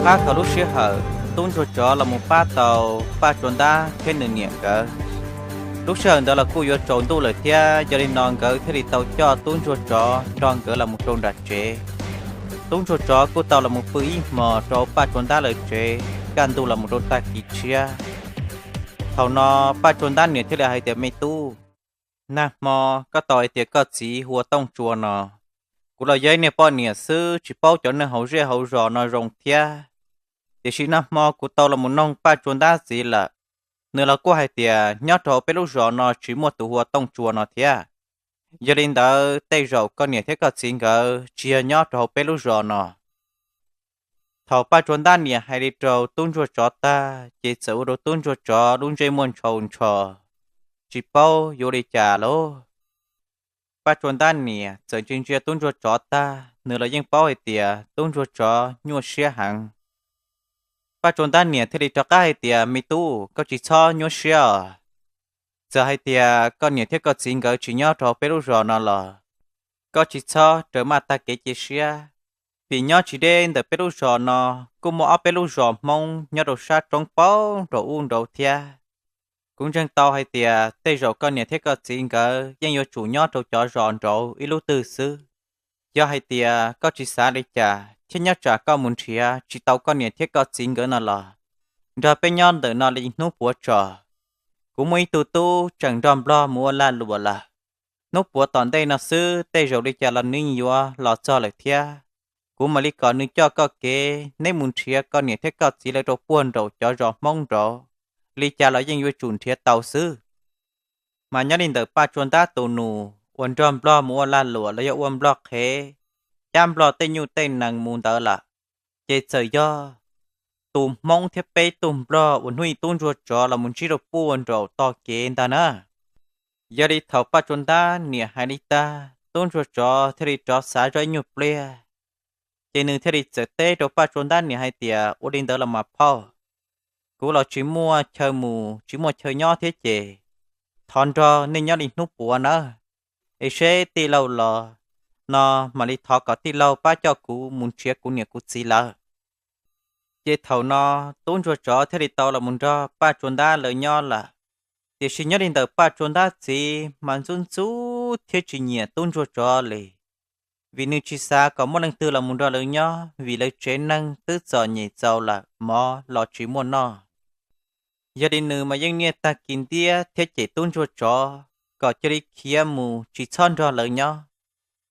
Pab thaum lub sij hawm tub ntsuag tsov los mus pab tau Paj Tsua Ntab thiab nws niam nkawd. Lub sij hawm ntawd los kuj yuav tsaus ntuj lawm thiab, yog li no nkawd thiaj li tau coj tub ntsuag tsov nrog nkawd los mus rau nram tsev. Tub ntsuag tsov kuj tau los mus pw ib hmos rau Paj Tsua Ntab lawv tsev, kaj ntug los mus rau tag kis tshiab. Thaum no Paj Tsua Ntab niam thiaj li hais tias, Me tub, nag hmo koj tau hais tias koj txiv hu ua Tooj Tsua no, kuv los yog ib niag poj niam xwb tsis paub cov neeg hauv zej hauv zos no zoo thiab. Tiam sis nag hmo kuv tau los mus noog Paj Tsua Ntab txiv lawm, nws los kuj hais tias nyob rau hauv peb lub zos no tsis muaj tus hu ua Tooj Tsua no thiab. Yog li ntawd tej zaum koj niam thiab koj txiv nkawd tsis yog nyob rau hauv peb lub zos no. Thaum Paj Tsua Ntab niam hais li rau tub ntsuag tsov tag, ces txawm ua rau tub ntsuag tsov lub ntsej muag ntshaus ntsho, tsis paub yuav li cas lauj. Paj Tsua Ntab niam txawm ntsia ntsia tub ntsuag tsov tag, nws los yeej paub hais tias tub ntsuag tsov nyuaj siab heev. Paj Tsua Ntab niam thiaj li rov qab hais tias, Me tub, koj tsis txhob nyuaj siab os. Txawm hais tias koj niam thiab koj txiv nkawd tsis nyob rau peb lub zos no los, koj tsis txhob raws maj tag kev cia siab, vim nyob tsis deb ntawm peb lub zos no kuj muaj ob peb lub zos Hmoob nyob rau sab roob paub nraum ub nraud thiab. Kuv ntseeg tau hais tias tej zaum koj niam thiab koj txiv nkawd yeej yuav tsum nyob rau cov zos nraud ib lub twg xwb. Yog hais tias koj tsis xav li cas thiab nyob tsam koj mus nrhiav tsis tau koj niam thiab koj txiv nkawd no los, nrog peb nyob ntawm no li hnub puav tso. Kuv muaj ib tug tub tseem nrog Nplog mus ua lag luam lawm. Hnub puav tom ntej no xwb tej zaum li cas los nws yuav los txog lawm thiab. Kuv mam li kom nws coj koj kev, neb mus nrhiav koj niam thiab koj txiv lawv rau puag nraum cov zos Hmoob nraud, li cas los yeej yuav tsum nrhiav tau xwb. Mas nyob li ntawm Paj Tsua Ntab tus nus uas nrog Nplog mus ua lag luam los yog ua Nplog qhev, cab Nplog tej nyuj tej nees mus ntawd lawm, ces txawm yog tus Hmoob thiab peb tug Nplog uas hnub ib tub ntsuag tsov los mus ntsib rau puag nraum tog kev ntag na. Yog li thaum Paj Tsua Ntab niam hais li tag, tub ntsuag tsov thiaj li rov xav zoj ib nyuag pliag, ces nws thiaj li txawm teb rau Paj Tsua Ntab niam hais tias, Ua li ntawd los mas phauj, kuv los tsis muaj chaw mus tsis muaj chaw nyob thiab ces thov nrog nej nyob li hnub puav nawb, es seb tij laug los no mam li thov kom tij laug pab coj kuv mus nrhiav kuv niam kuv txiv lawv. Ces thaum no tub ntsuag tsov thiaj li tau los mus nrog Paj Tsua Ntab lawv nyob lawm. Tiam sis nyob li ntawm Paj Tsua Ntab txiv mas ntxub ntxub thiab tsis nyiam tub ntsuag tsov li, vim nws tsis xav kom muaj leej twg los mus nrog lawv nyob vim lawv tsev neeg twb txom nyem txaus lawm mov los tsis muaj noj. Yog li nws mas yeej niaj tag kis ntiab thiab cem tub ntsuag tsov kom cia li khiav mus tsis txhob nrog lawv nyob.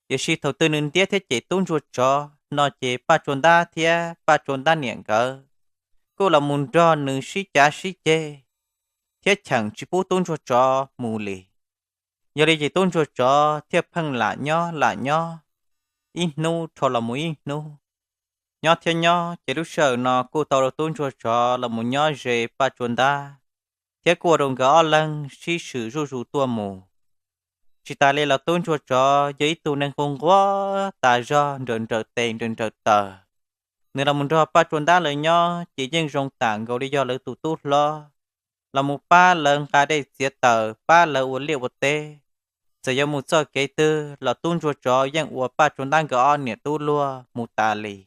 Tiam sis thaum twg nws ntiab thiab cem tub ntsuag tsov no ces Paj Tsua Ntab thiab Paj Tsua Ntab niam nkawd kuj los mus nrog nws sib cav sib ceg thiab cheem tsis pub tub ntsuag tsov mus li. Yog li ces tub ntsuag tsov thiaj pheej lam nyob lam nyob, ib hnub dhau los mus ib hnub. Nyob thiab nyob ces lub sij hawm no kuj tau rau tub ntsuag tsov los mus nyob ze Paj Tsua Ntab, thiab kuj ua rau nkawd ob leeg sib swm zuj zus tuaj mus. Tsis tas li los tub ntsuag tsov yog ib tug neeg nquag nquag tas zog nrawm nrawm tes nrawm nrawm taw. Nws los mus nrog Paj Tsua Ntab lawv nyob ces yeej zoo tam nkaus li yog lawv tus tub hlob, los mus pab lawv nqa dej txiav taws, pab lawv ua liaj ua teb. Txawm yuav mus txoj kev twg los tub ntsuag tsov yeej ua Paj Tsua Ntab nkawd ob niam tub luag mus tas li.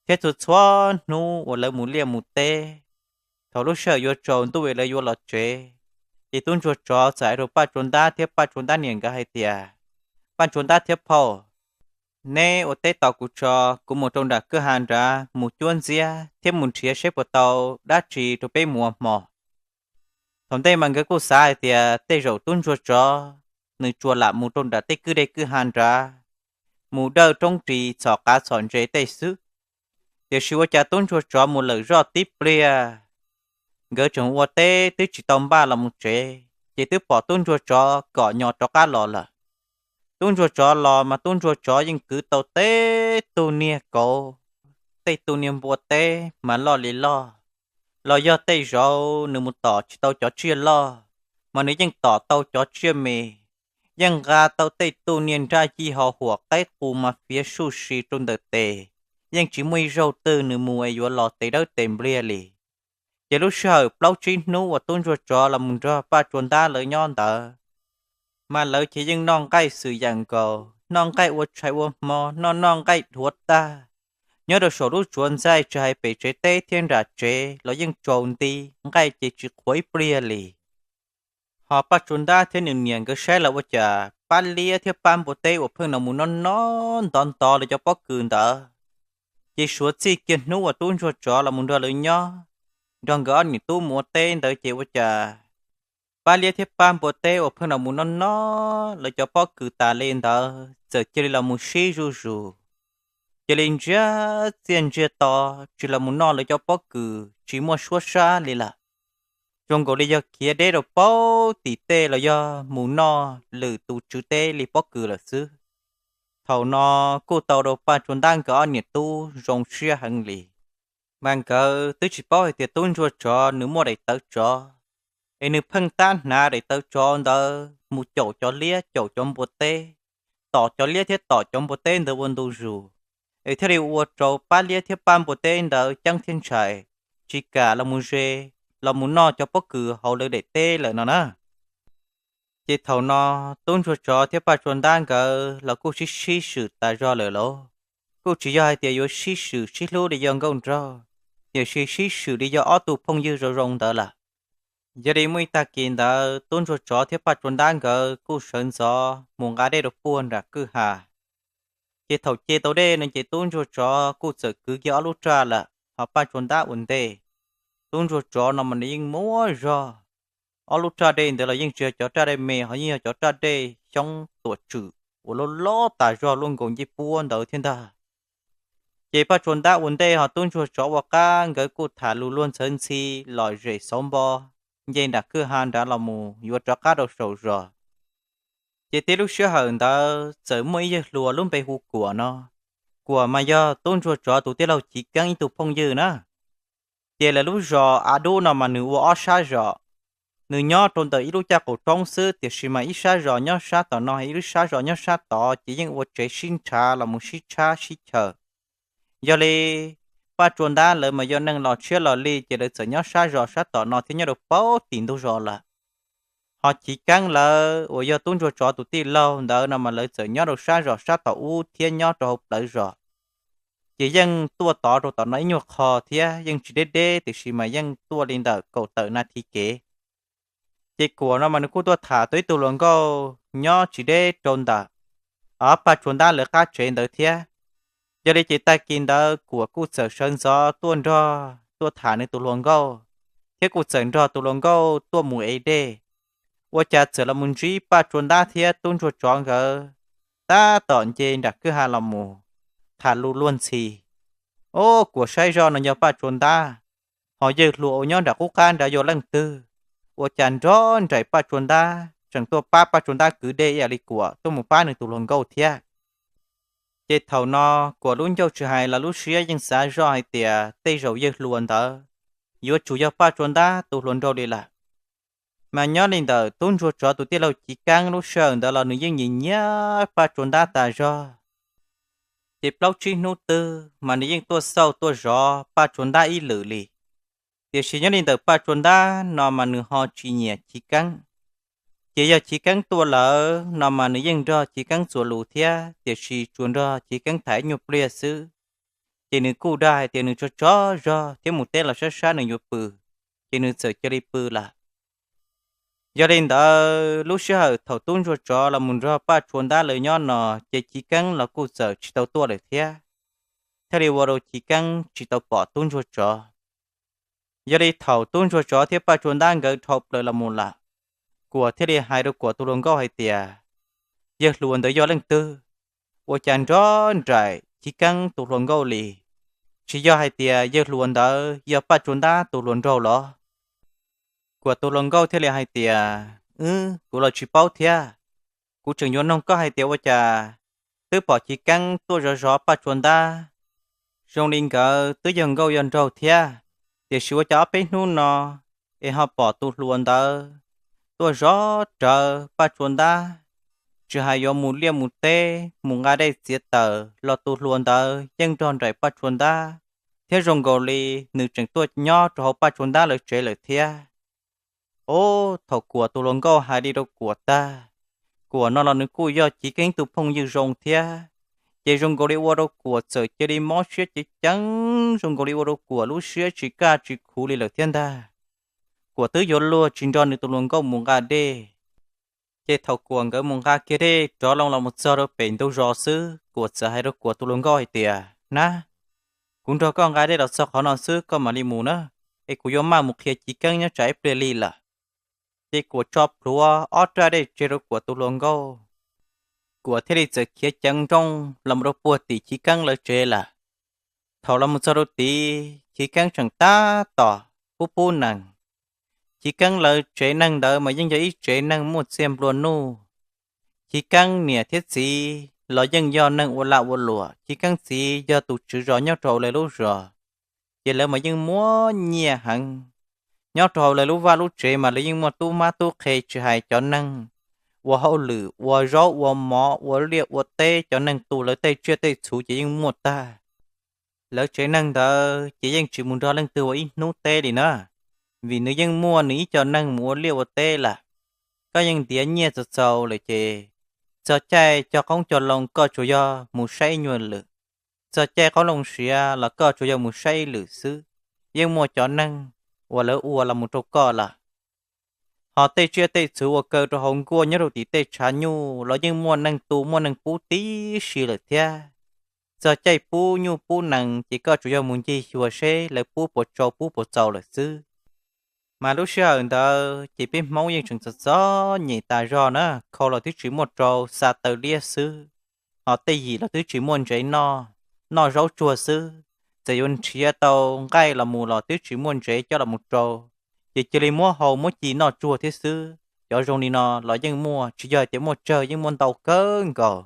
Thiab txhua txhua hnub uas lawv mus liaj mus teb, thaum lub sij hawm yuav tsaus ntuj es lawv yuav los tsev, ces tub ntsuag tsov txawm hais rau Paj Tsua Ntab thiab Paj Tsua Ntab niam nkawd hais tias, Paj Tsua Ntab thiab phauj, neb ua teb tos kuv tso, kuv mus rau nram kwj ha nrad mus cuab ntxiab thiab mus nrhiav seb puas tau dab tsi rau peb mus ua hmo. Thaum ntej mas nkawd kuj xav hais tias tej zaum tub ntsuag tsov nws tsuas lam mus rau nram tej kwj deg kwj ha nrad, mus dawj roob ris txhom qav txhom ntses tej xwb. Tiam sis ua cas tub ntsuag tsov mus lawm zoj tib pliag, nkawd tseem ua teb twb tsis tau npaj los mus tsev, ces twb pom tub ntsuag tsov kom nyo rov qab los lawm. Tub ntsuag tsov los mas tub ntsuag tsov yeej kwv tau tej tug niag kauv, tej tug niag npua teb mas loj li loj, los yog tej zaum nws mus tom tsis tau cov tsiaj loj, mas nws yeej tom tau cov tsiaj me, yeej nqa tau tej tug niag nraj yij ho huam qaib qus mas fiav suj si rau ntawm tes, yeej tsis muaj ib zaug twg nws mus es yuav los tes dawb tes npliag li. Ces lub sij hawm plaub tsib hnub uas tub ntsuag tsov los mus nrog Paj Tsua Ntab lawv nyob ntawd, mas lawv ces yeej noj nqaij xwm yam nkaus, noj nqaij ua tshais ua hmo, noj noj nqaij dhuav tag, Nyob rau saum lub tsuav ntxaij tsis hais pem tsev teb thiab nram tsev los yeej tsaus nti, nqaij ces tsis qhuav ib pliag li. Ho Paj Tsua Ntab thiab nws niam nkawd saib los ua cas Pab Liab thiab Pab Npua Teb uas pheej los mus noj noj ntov ntov lawv cov pob kws ntawd, ces suav txij kiag hnub uas tub ntsuag tsov los mus nrog lawv nyob, nrog nkawd ob niam tub mus ua teb ntawd ces ua cas Pab Liab thiab Pab Npua Teb uas pheej los mus noj noj lawv cov pob kws tas li ntawd txawm cia li los mus sib zuj zus, cia li ntsiag txiaj ntsiag to, tsis los mus noj lawv cov pob kws tsis muaj suab sab li lawm. Zoo nkaus li yog khiav deb rau paub tim tej los yog mus noj lwm tus tswv teb li pob kws lawm xwb. Thaum no kuj tau rau Paj Tsua Ntab nkawd ob niam tub zoo siab heev li, mas nkawd twb tsis paub hais tias tub ntsuag tsov nws muaj daim tawv tsov, es nws pheej tab hnav daim tawv tsov ntawd mus caum cov liab caum cov npua teb, tom cov liab thiab tom cov npua teb ntawd ua ntu zus, es thiaj li ua rau Pab Liab thiab Pab Npua Teb ntawd ceeb thiab ntshai, tsis kam los mus ze, los mus noj cov pob kws hauv lawv daim teb lawm no na. Ces thaum no tub ntsuag tsov thiab Paj Tsua Ntab nkawd los kuj sib sib swm tas zog lawm lauj. Kuj tsis yog hais tias yuav sib swm sib hlub li yog nkauj nraug, tiam sis sib swm li yog ob tug phooj ywg zoo zoo ntawd lawm. Yog li muaj ib tag kis ntawd tub ntsuag tsov thiab Paj Tsua Ntab nkawd kuj sawv ntxov mus nqa dej rau puag nram kwj ha. Ces thaum ce tau dej no ces tub ntsuag tsov kuj txawm kwv kiag ob lub raj lawm ho Paj Tsua Ntab ua ntej. Tub ntsuag tsov no mas nws yeej muaj zog, ob lub raj dej ntawd los yeej tsis yog cov raj dej me ho yeej yog cov raj dej xyoob tuam tswm uas loj loj tas zog luaj nkaus ncej puab ntawd thiab ntag. Ces Paj Tsua Ntab ua ntej ho tub ntsuag tsov ua qab nkawd kuj tham lus luag ntxhawv ntxhi lom zem xauv npo nce nram kwj ha nrad los mus yuav rov qab rau saum zos. Ces tib lub sij hawm ntawd txawm muaj ib yawg hluas lub npe hu Kuam no. Kuam mas yog tub ntsuag tsov tus tij laug Chiv Keeb ib tug phooj ywg na. Ces lawv lub zos Av Dub no mas nws ua ob sab zos. Nws nyob rau ntawm ib lub caj qaum roob xwb, tiam sis mas ib sab zos nyob sab tom no, ib lub sab zos nyob sab tod, ces yeej ua tsev sib ntshav los mus sib tshab sib chaw. Yog li Paj Tsua Ntab lawv mas yog neeg los tshiab los li, ces lawv txawm nyob sab zos sab tom no thiab nyob rau paub tim ntug zos lawm. Ho Chiv Keeb lawv uas yog tub ntsuag tsov tus tij laug ntawd no mas lawv txawm nyob rau sab zos sab tom ub thiab nyob rau hauv plawv zos. Ces yeej tuaj tod rau tom no ib nyuag qho thiab, yeej tsis deb deb, tiam sis mas yeej tuaj li ntawm kaum tawm nas this kev. Ces Kuam no mas nws kuj tuaj tham tau ib tug hluas nkauj nyob tsis deb rau ntawm Paj Tsua Ntab lawv qab tsev ntawd thiab. Yog li ces tag kis ntawd Kuam kuj txawm sawv ntxov tuaj nrog, tuaj tham nws tus hluas nkauj, thiab kuj txawm nrog tus hluas nkauj tuaj mus ev dej. Ua cas txawm los mus ntsib Paj Tsua Ntab thiab tub ntsuag tsov nkawd tab tom nce nram kwj ha los mus tham lus luag ntxhi. Ob, Kuam saib zoj no yog Paj Tsua Ntab, ho yawg hluas uas nyob nram qub qab nrad yog leej twg? Ua cas nrog nraim Paj Tsua Ntab tseem tuaj pab Paj Tsua Ntab kwv dej ib yam li Kuam tuaj mus pab nws tus hluas nkauj thiab. Ces thaum no Kuam lub ncauj tsis hais los lub siab yeej xav zoj hais tias tej zaum yawg hluas ntawd yuav tsum yog Paj Tsua Ntab tus hluas nraug li lawm. Mas nyob li ntawm tub ntsuag tsov tus tij laug Chiv Keeb lub sij hawm ntawd los nws yeej nyiam nyiam Paj Tsua Ntab tas zog. Ces plaub tsib hnub twg mas nws yeej tuaj xauj tuaj zov Paj Tsua Ntab ib lwm li. Tiam sis nyob li ntawm Paj Tsua Ntab no mas nws ho tsis nyiam Chiv Keeb. Ces yog Chiv Keeb tuaj lawm no mas nws yeej nrog Chiv Keeb txuas lus thiab, tiam sis tsuas nrog Chiv Keeb tham ib nyuag pliag xwb. Ces nws kuj dag hais tias nws tso tso zog thiab mus teb los sab sab nws yuav pw, ces nws txawm cia li pw lawm. Yog li ntawd lub sij hawm thaum tub ntsuag tsov los mus nrog Paj Tsua Ntab lawv nyob no, ces Chiv Keeb los kuj txawm tsis tau tuaj lawm thiab, thiaj li ua rau Chiv Keeb tsis tau pom tub ntsuag tsov. Yog li thaum tub ntsuag tsov thiab Paj Tsua Ntab nkawd dhau plaws los mus lawm, Kuam thiaj li hais rau Kuam tus hluas nkauj hais tias, yawg hluas ntawd yog leej twg? Ua cas nrog nraim Chiv Keeb tus hluas nkauj li? Tsis yog hais tias yawg hluas ntawd yog Paj Tsua Ntab tus hluas nraug los? Kuam tus hluas nkauj thiaj li hais tias, wb, kuv los tsis paub thiab. Kuv tseem yuav noog koj hais tias ua cas twb pom Chiv Keeb tuaj zov zov Paj Tsua Ntab, zoo li nkawd twb yog nkauj yog nraug thiab, tiam sis ua cas ob peb hnub no es ho pom tus hluas ntawd tuaj zov rawv Paj Tsua Ntab, tsis hais yuav mus liaj mus teb mus nqa dej txiav taws los tus hluas ntawd yeej nrog nraim Paj Tsua Ntab, thiab zoo nkaus li nws tseem tuaj nyob rau hauv Paj Tsua Ntab lawv tsev lawm thiab. Ob, thaum Kuam tus hluas nkauj hais li rau Kuam tag, Kuam no los nws kuj yog Chiv Keeb tus phooj ywg zoo thiab, ces zoo nkaus li ua rau Kuam txawm cia li mob siab ceev ceev, zoo nkaus li ua rau Kuam lub siab tsis kaj tsis khuv li lawm thiab ntag. Kuam twb yuav luag tsis nrog nws tus hluas nkauj mus nqa dej. Ces thaum Kuam nkawd mus nqa kiag dej rov loo los mus txog rau pem ntug zos xwb, Kuam txawm hais rau Kuam tus hluas nkauj hais tias, Nab, kuv nrog koj nqa dej los txog qhov no xwb koj mam li mus na, es kuv yuav maj mus qhia Chiv Keeb nyob tsam ib pliag li lawm. Ces Kuam tso plhuav ob raj dej tseg rau Kuam tus hluas nkauj, Kuam thiaj li txawm khiav ceev nrooj los mus rau puag tim Chiv Keeb lawv tsev lawm. Thaum los mus txog rau tid, Chiv Keeb tseem tab tom pub pub nees. Chiv Keeb lawv tsev neeg ntawd mas yeej yog ib tsev neeg muaj txiaj nplua nuj. Chiv Keeb niam thiab txiv los yeej yog neeg ua lag ua luam, Chiv Keeb txiv yog tus tswv zos nyob rau hauv lawv lub zos, ces lawv mas yeej muaj nyiaj heev. Nyob rau hauv lawv lub vaj lub tsev mas lawv yeej muaj tub mab tub qhe, tsis hais cov neeg ua hauj lwm ua zaub ua mov ua liaj ua teb, cov neeg tu lawv tej tsiaj tej txhu ces yeej muaj tag. Lawv tsev neeg ntawd ces yeej tsis mus nrog leej twg ua ib hnub teb li na, vim nws yeej muaj nws ib co neeg mus ua liaj ua teb lawm. Koj yeej ntiav nyiaj txaus txaus lawm ces txog caij cog qoob cog loo koj tsuas yog mus saib ib nyuag lwm, txog caij qoob loo siav los koj tsuas yog mus saib ib lwm xwb, yeej muaj cov neeg uas lawv ua los mus rau koj lawm. Ho tej tsiaj tej txhu uas kaw rau hauv nkuaj nyob rau tim tej tshav nyuj los yeej muaj neeg tu muaj neeg pub tib si lawm thiab. Txog caij pub nyuj pub nees ces koj tsuas yog mus ncig xyuas seb lawv pub puas tsau pub puas txaus lawm xwb. Mas lub sij hawm ntawd ces peb Hmoob yeej tseem txom txom nyem tas zog na, khau los twb tsis muaj rau, xa taw liab xwb, ho tej yim los twb tsis muaj ntsev noj, noj zaub tsuag xwb, txawm yuav nrhiav tau nqaij los mus los twb tsis muaj ntsev coj los mus rau, ces cia li muab hau muab ci noj tsuag thiab xwb. Cov zoo li no los yeej muaj, tsis yog hais tias muaj tsawg, yeej muaj ntau kawg nkaus.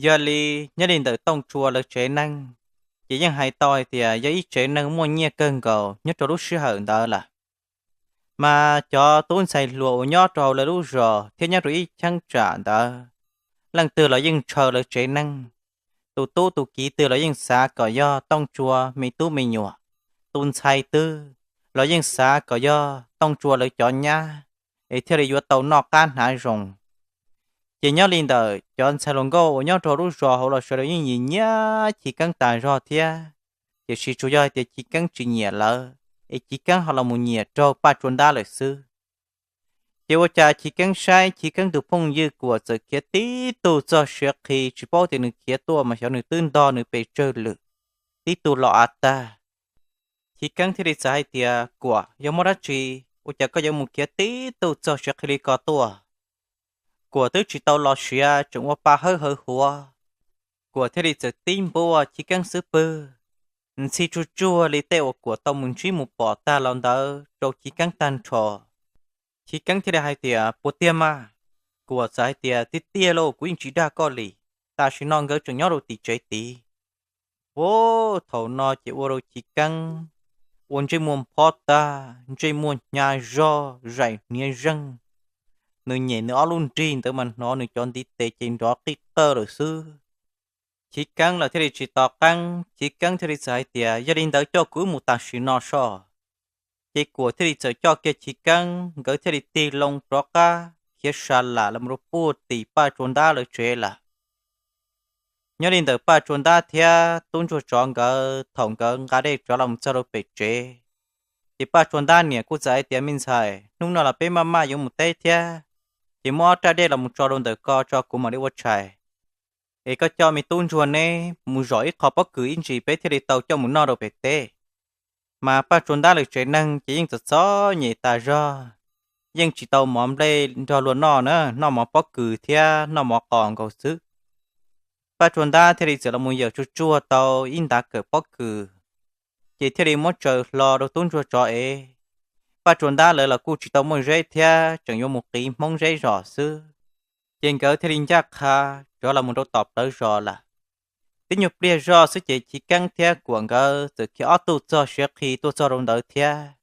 Yog li, nyob li ntawm Tooj Tsua lawv tsev neeg, ces yeej hais tau hais tias yog ib tsev neeg muaj nyiaj kawg nkaus nyob rau lub sij hawm ntawd lawm. Mas cov tub ntxhais hluas uas nyob rau hauv lawv lub zos thiab nyob rau ib cheeb tsam ntawd, leej twg los yeej ntshaw lawv tsev neeg. Tus tub tus kiv twg los yeej xav kom yog Tooj Tsua me tub me nyuam, tus ntxhais twg los yeej xav kom yog Tooj Tsua lawv cov nyab, es thiaj li yuav tau noj qab hnav zoo. Ces nyob li ntawm cov ntxhais hluas nkauj uas nyob rau lub zos hauv los sawv daws yeej nyiam nyiam Chiv Keeb tas zog thiab, tiam sis tsuas yog hais tias Chiv Keeb tsis nyiam lawv, es Chiv Keeb ho los mus nyiam raug Paj Tsua Ntab lawm xwb. Ces ua cas Chiv Keeb saib Chiv Keeb tus phooj ywg Kuam txawm khiav tib tug txog siav qhi, tsis paub tias nws khiav tuaj mas xyov nws twb ntog nws pes tsawg lwm, tib tug los av tag. Chiv Keeb thiaj li txawm hais tias, Kuam, yog muaj dab tsi ua cas koj yuav mus khiav tib tug txog siav qhi li ko tuaj? Kuam twb tsis tau los siav tseem ua pa hawb hawv huav, Kuam thiaj li txawm tib npuaj Chiv Keeb xub pwg, ntxhi tsuag tsuag li tej uas Kuam tau mus ntsib mus pom tag los ntawd rau Chiv Keeb tag nrho. Chiv Keeb thiaj li hais tias, Puas tiag mas? Kuam txawm hais tias, Tiag tiag lauj, kuv yeej tsis dag koj li. Tam sim no nkawd tseem nyob rau tim tsev tid. Ua, thaum no ces ua rau Chiv Keeb ua ntsej muag nphob tag, ntsej muag hnyav zog, zaim hniav zeeg. Nws nyem nws ob lub nrig ntawd mas hnov nws cov ntiv tes ces nrov qij qawj lawm xwb. Chiv Keeb los thiaj li tsis tos qeeb, Chiv Keeb thiaj li txawm hais tias, Yog li ntawd coj kuv wb mus tam sim no soj. Ces Kuam thiaj li txawm coj kiag Chiv Keeb, nkawd thiaj li tig loo rov qab khiav sa lam los rau puag tim Paj Tsua Ntab lawv tsev lawm. Nyob li ntawm Paj Tsua Ntab thiab tub ntsuag tsov nkawd, thaum nkawd nqa dej rov los txog rau pem tsev, ces Paj Tsua Ntab niam kuj txawm hais tias, Me ntxhais, hnub no los peb maj maj yuav mus teb thiab, ces muab ob raj dej los mus tso rau ntawm ko tso kuv mam li ua tshais. Es koj coj me tub ntsuag neb mus zom ib qho pob kws ib ntsis peb thiaj li tau coj mus noj rau pem teb. Mas Paj Tsua Ntab lawv tsev neeg ces yeej txom txom nyem tas zog, yeej tsis tau mov nplej nrog luag noj na, noj mov pob kws thiab noj mov qos nkaus xwb. Paj Tsua Ntab thiaj li txawm los mus yawm tsuag tsuag tau ib ntav kawm pob kws, ces thiaj li muab tsaws hlo rau tub ntsuag tsov ev. Paj Tsua Ntab lawv los kuj tsis tau muaj zeb thiab, tseem yuav mus qiv Hmoob zeb zos xwb. Ces nkawd thiaj li ncaj qha rov los mus rau tom plawv zos lawm. Tib nyuag pliag zoj xwb ces Chiv Keeb thiab Kuam nkawd txawm khiav ob tug txog siav qhi tuaj txog rau ntawd thiab.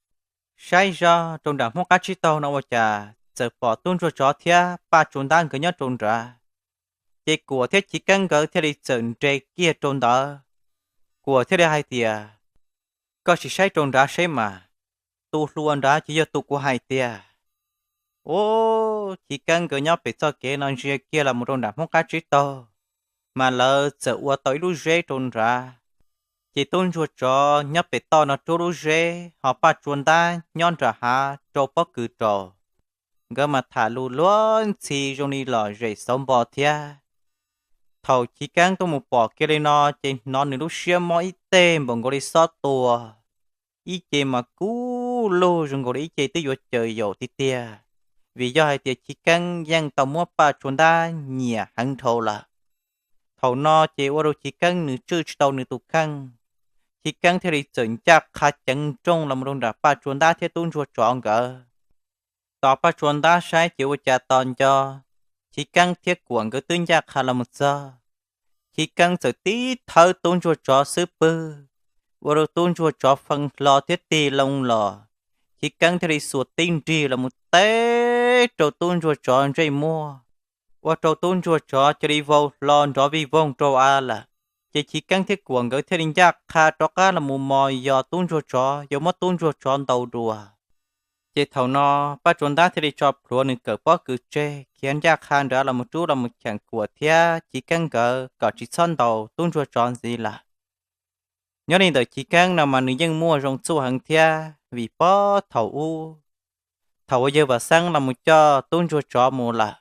Saib zog rau nram Hmoob qab tsib taug no ua cas txawm pom tub ntsuag tsov thiab Paj Tsua Ntab nkawd nyob rau nrad. Ces Kuam thiab Chiv Keeb nkawd thiaj li txawm nres kiag rau ntawd. Kuam thiaj li hais tias, Koj sim saib rau nrad seb mas, tus hluas nrad ces yog tus kuv hais tiag. Ub, Chiv Keeb nkawd nyob pem txoj kev no ntsia kiag los mus rau nram Hmoob qab tsib taug, mas lawv txawm ua tau ib lub zeb rau nrad. Ces tub ntsuag tsov nyob pem toj no rub lub zeb, ho Paj Tsua Ntab nyob nram hav rau pob kws rau. Nkawd mas tham lus luag ntxhi zoo li lom zem xauv npo thiab. Thaum Chiv Keeb tuaj mus pom kiag li no ces hnov nws lub siab mob ib teg npaum nkaus li xob tua. Ib ce mas kub lug zoo nkaus li ib ce twb yuav caws yaum tiag tiag, vim yog hais tias Chiv Keeb yeej tau muab Paj Tsua Ntab nyiam heev dhau lawm. Thaum no ces ua rau Chiv Keeb nws tswj tsis tau nws tus kheej. Chiv Keeb thiaj li txawm ncaj qha ceev nrooj los mus rau nram Paj Tsua Ntab thiab tub ntsuag tsov nkawd. Tos Paj Tsua Ntab saib ces ua cas tos nco, Chiv Keeb thiab Kuam nkawd twb ncaj qha los mus txog. Chiv Keeb txawm tib thawb tub ntsuag tsov xub pwg, ua rau tub ntsuag tsov fee hlo thiab tig loo los. Chiv Keeb thiaj li xuas tib nrig los mus teb rau tub ntsuag tsov ntsej muag, ua rau tub ntsuag tsov cia li vau hlo nrov vij voog rau av lawm. Ces Chiv Keeb thiab Kuam nkawd thiaj li ncaj qha rov qab los mus mos yos tub ntsuag tsov, yuav muab tub ntsuag tsov ntaus dua. Ces thaum no Paj Tsua Ntab thiaj li tso plhuav nws kawm pob kws tseg khiav ncaj qha nrad los mus rub los mus cheem Kuam thiab Chiv Keeb nkawd kom tsis txhob ntaus tub ntsuag tsov ntxiv lawm. Nyob li ntawm Chiv Keeb no mas nws yeej muaj zoo txuj heev thiab vim pob thaum ub, thaum uas yawg Vam Xeeb los mus coj tub ntsuag tsov mus lawm,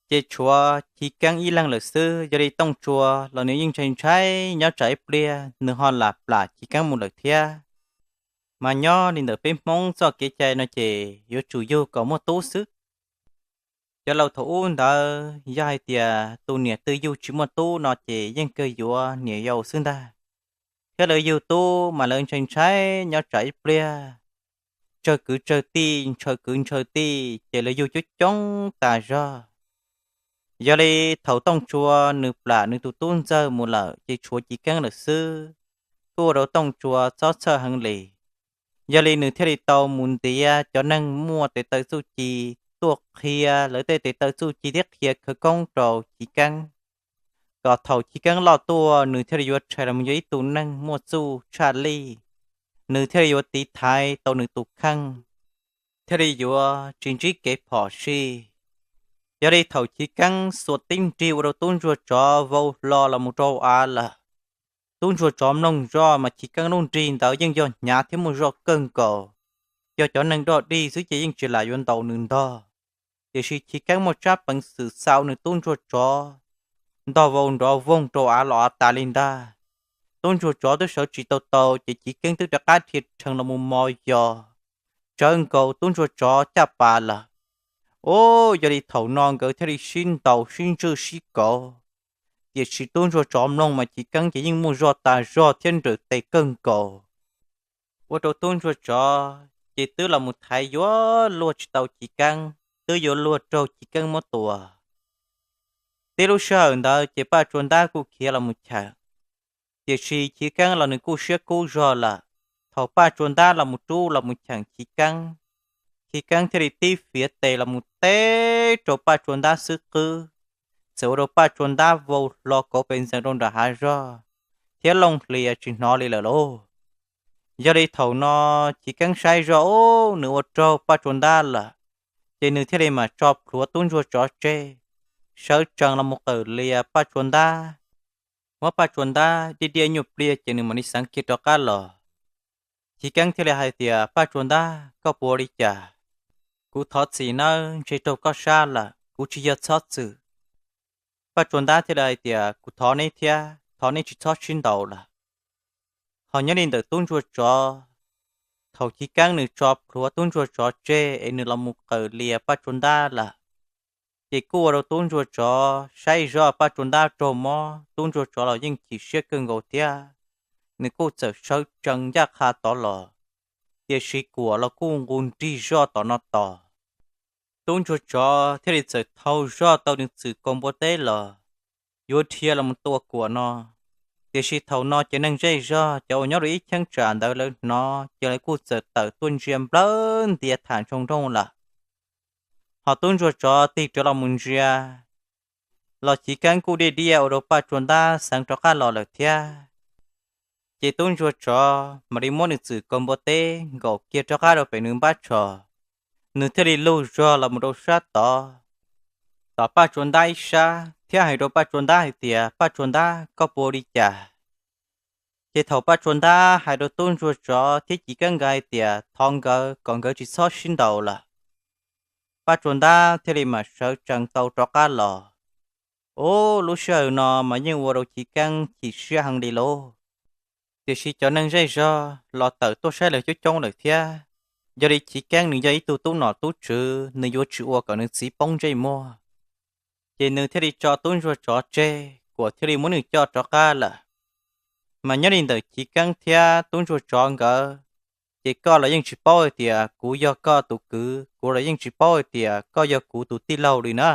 ces tshuav Chiv Keeb ib leeg lawm xwb. Yog li Tooj Tsua los nws yeej ntshai ntshai nyob tsam ib pliag nws ho lam plam Chiv Keeb mus lawm thiab. Mas nyob li ntawm peb Hmoob txoj kev cai no ces yuav tsum yug kom muaj tub xwb. Cov laus thaum ub ntawd yog hais tias tus niam twg yug tsis muaj tub no ces yeej kawg yuav niam yau xwb ntag. Thiab lawv yug tub mas lawv ntshai ntshai nyob tsam ib pliag tsawg kwv tsawg tij, ntshaw kwv ntshaw tij, ces lawv yug coob coob tas zog. Yog li thaum Tooj Tsua nws plam nws tus tub ntxawg mus lawm ces tshuav Chiv Keeb lawm xwb, kuj ua rau Tooj Tsua txhob txhawj heev li. Yog li nws thiaj li tau mus ntiav cov neeg muaj tes taw txuj ci tuaj qhia lawv tej tes taw txuj ci thiab qhia khawv koob rau Chiv Keeb, kom thaum Chiv Keeb loj tuaj nws thiaj li yuav rhais los mus yog ib tug neeg muaj txuj tshaj lij, nws thiaj li yuav tiv thaiv tau nws tus kheej, thiaj li yuav tsis ntsib kev phom sij. Yog li thaum Chiv Keeb xuas tib nrig ua rau tub ntsuag tsov vau hlo los mus rau av lawm, tub ntsuag tsov mloog zoj mas Chiv Keeb lub nrig ntawd yeej yog hnyav thiab muaj zog kawg nkaus. Yog cov neeg dog dig xwb ces yeej tsis lam yuav ntaus nws ntog. Tiam sis Chiv Keeb muaj tsab peev xwm xa nws tub ntsuag tsov ntog vau nrov voog rau av los av tas li ntag. Tub ntsuag tsov twb sawv tsis tau tau ces Chiv Keeb twb rov qab dhia rhees los mus mos yos tsawv nkaus tub ntsuag tsov caj pas lawm. Ub, yog li thaum no nkawd thiaj li sib ntaus sib ntswj sib kauv. Tiam sis tub ntsuag tsov mloog mas Chiv Keeb ces yeej muaj zog tas zog thiab nrawm tes kawg nkaus, ua rau tub ntsuag tsov ces twb los mus thaiv yuav luag tsis tau Chiv Keeb, twb yuav luag raug Chiv Keeb muab tua. Tib lub sij hawm ntawd ces Paj Tsua Ntab kuj khiav los mus cheem, tiam sis Chiv Keeb los nws kuj siab kub zog lawm. Thaum Paj Tsua Ntab los mus rub los mus cheem Chiv Keeb, Chiv Keeb thiaj li tib fiav tes los mus teb rau Paj Tsua Ntab xub qwb, txawm ua rau Paj Tsua Ntab vau hlo kauv pes ntxeev rau nram hav zog thiab looj hlias tsis hnov li lawm lauj. Yog li thaum no Chiv Keeb saib zoj ub nws ua raug Paj Tsua Ntab lawm, ces nws thiaj li mam tso plhuav tub ntsuag tsov tseg, sawv tsees los mus qawm lias Paj Tsua Ntab, muab Paj Tsua Ntab diaj diaj nyuaj pliag ces nws mam li xeev kiag rov qab los. Chiv Keeb thiaj li hais tias, Paj Tsua Ntab, koj puas ua li cas? Kuv thov txim nawb, ntshe raug koj sab lawm, kuv tsis yog txhob txwm. Paj Tsua Ntab thiaj li hais tias, kuv thov neb thiab, thov neb tsis txhob sib ntaus lawm. Ho nyob li ntawm tub ntsuag tsov, thaum Chiv Keeb nws tso plhuav tub ntsuag tsov tseg es nws los mus qawm lias Paj Tsua Ntab lawm, ces kuj ua rau tub ntsuag tsov saib zoj Paj Tsua Ntab raug mob, tub ntsuag tsov los yeej chim siab kawg nkaus thiab, nws kuj txawm sawv tsees ncaj qha tod los, tiam sis Kuam los kuj nqus nrig zoj tom no tos. Tub ntsuag tsov thiaj li txawm thau zoj tau nws txwm kaus npua teb los, yuav dhia los mus tua Kuam no. Tiam sis thaum no ces neeg zej zog cov uas nyob rau ib cheeb tsam ntawd lawv hnov ces lawv kuj txawm tawm tuaj ntsia nplawg ntias tham ntsoog nrooj lawm. Ho tub ntsuag tsov tig rov los mus ntsia, los Chiv Keeb kuj diaj diaj ua rau Paj Tsua Ntab xeev rov qab los lawm thiab. Ces tub ntsuag tsov mam li muab nws txwm kaus npua teb nkaum kiag rov qab rau pem nws npab tsho, nws thiaj li lug zog los mus rau sab tod. tom Paj Tsua Ntab ib sab thiab hais rau Paj Tsua Ntab hais tias, Paj Tsua Ntab, koj puas ua li cas? Ces thaum Paj Tsua Ntab hais rau tub ntsuag tsov thiab Chiv Keeb nkawd hais tias thov nkawd kom nkawd tsis txhob sib ntaus lawm, Paj Tsua Ntab thiaj li mam sawv tsees tau rov qab los. Ub, lub sij hawm no mas yeej ua rau Chiv Keeb chim siab heev li lauj. Tiam sis cov neeg zej zog los tawm tuaj saib lawv coob coob lawm thiab, yog li Chiv Keeb nws yog ib tug tub nom tub tswv, nws yuav tsis ua kom nws txiv poob ntsej muag. Ces nws thiaj li tso tub ntsuag tsov tseg, Kuam thiaj li muab nws coj rov qab lawm. Mas nyob li ntawm Chiv Keeb thiab tub ntsuag tsov nkawd, ces koj los yeej tsis paub hais tias kuv yog koj tus kwv, kuv los yeej tsis paub hais tias koj yog kuv tus tij laug li na.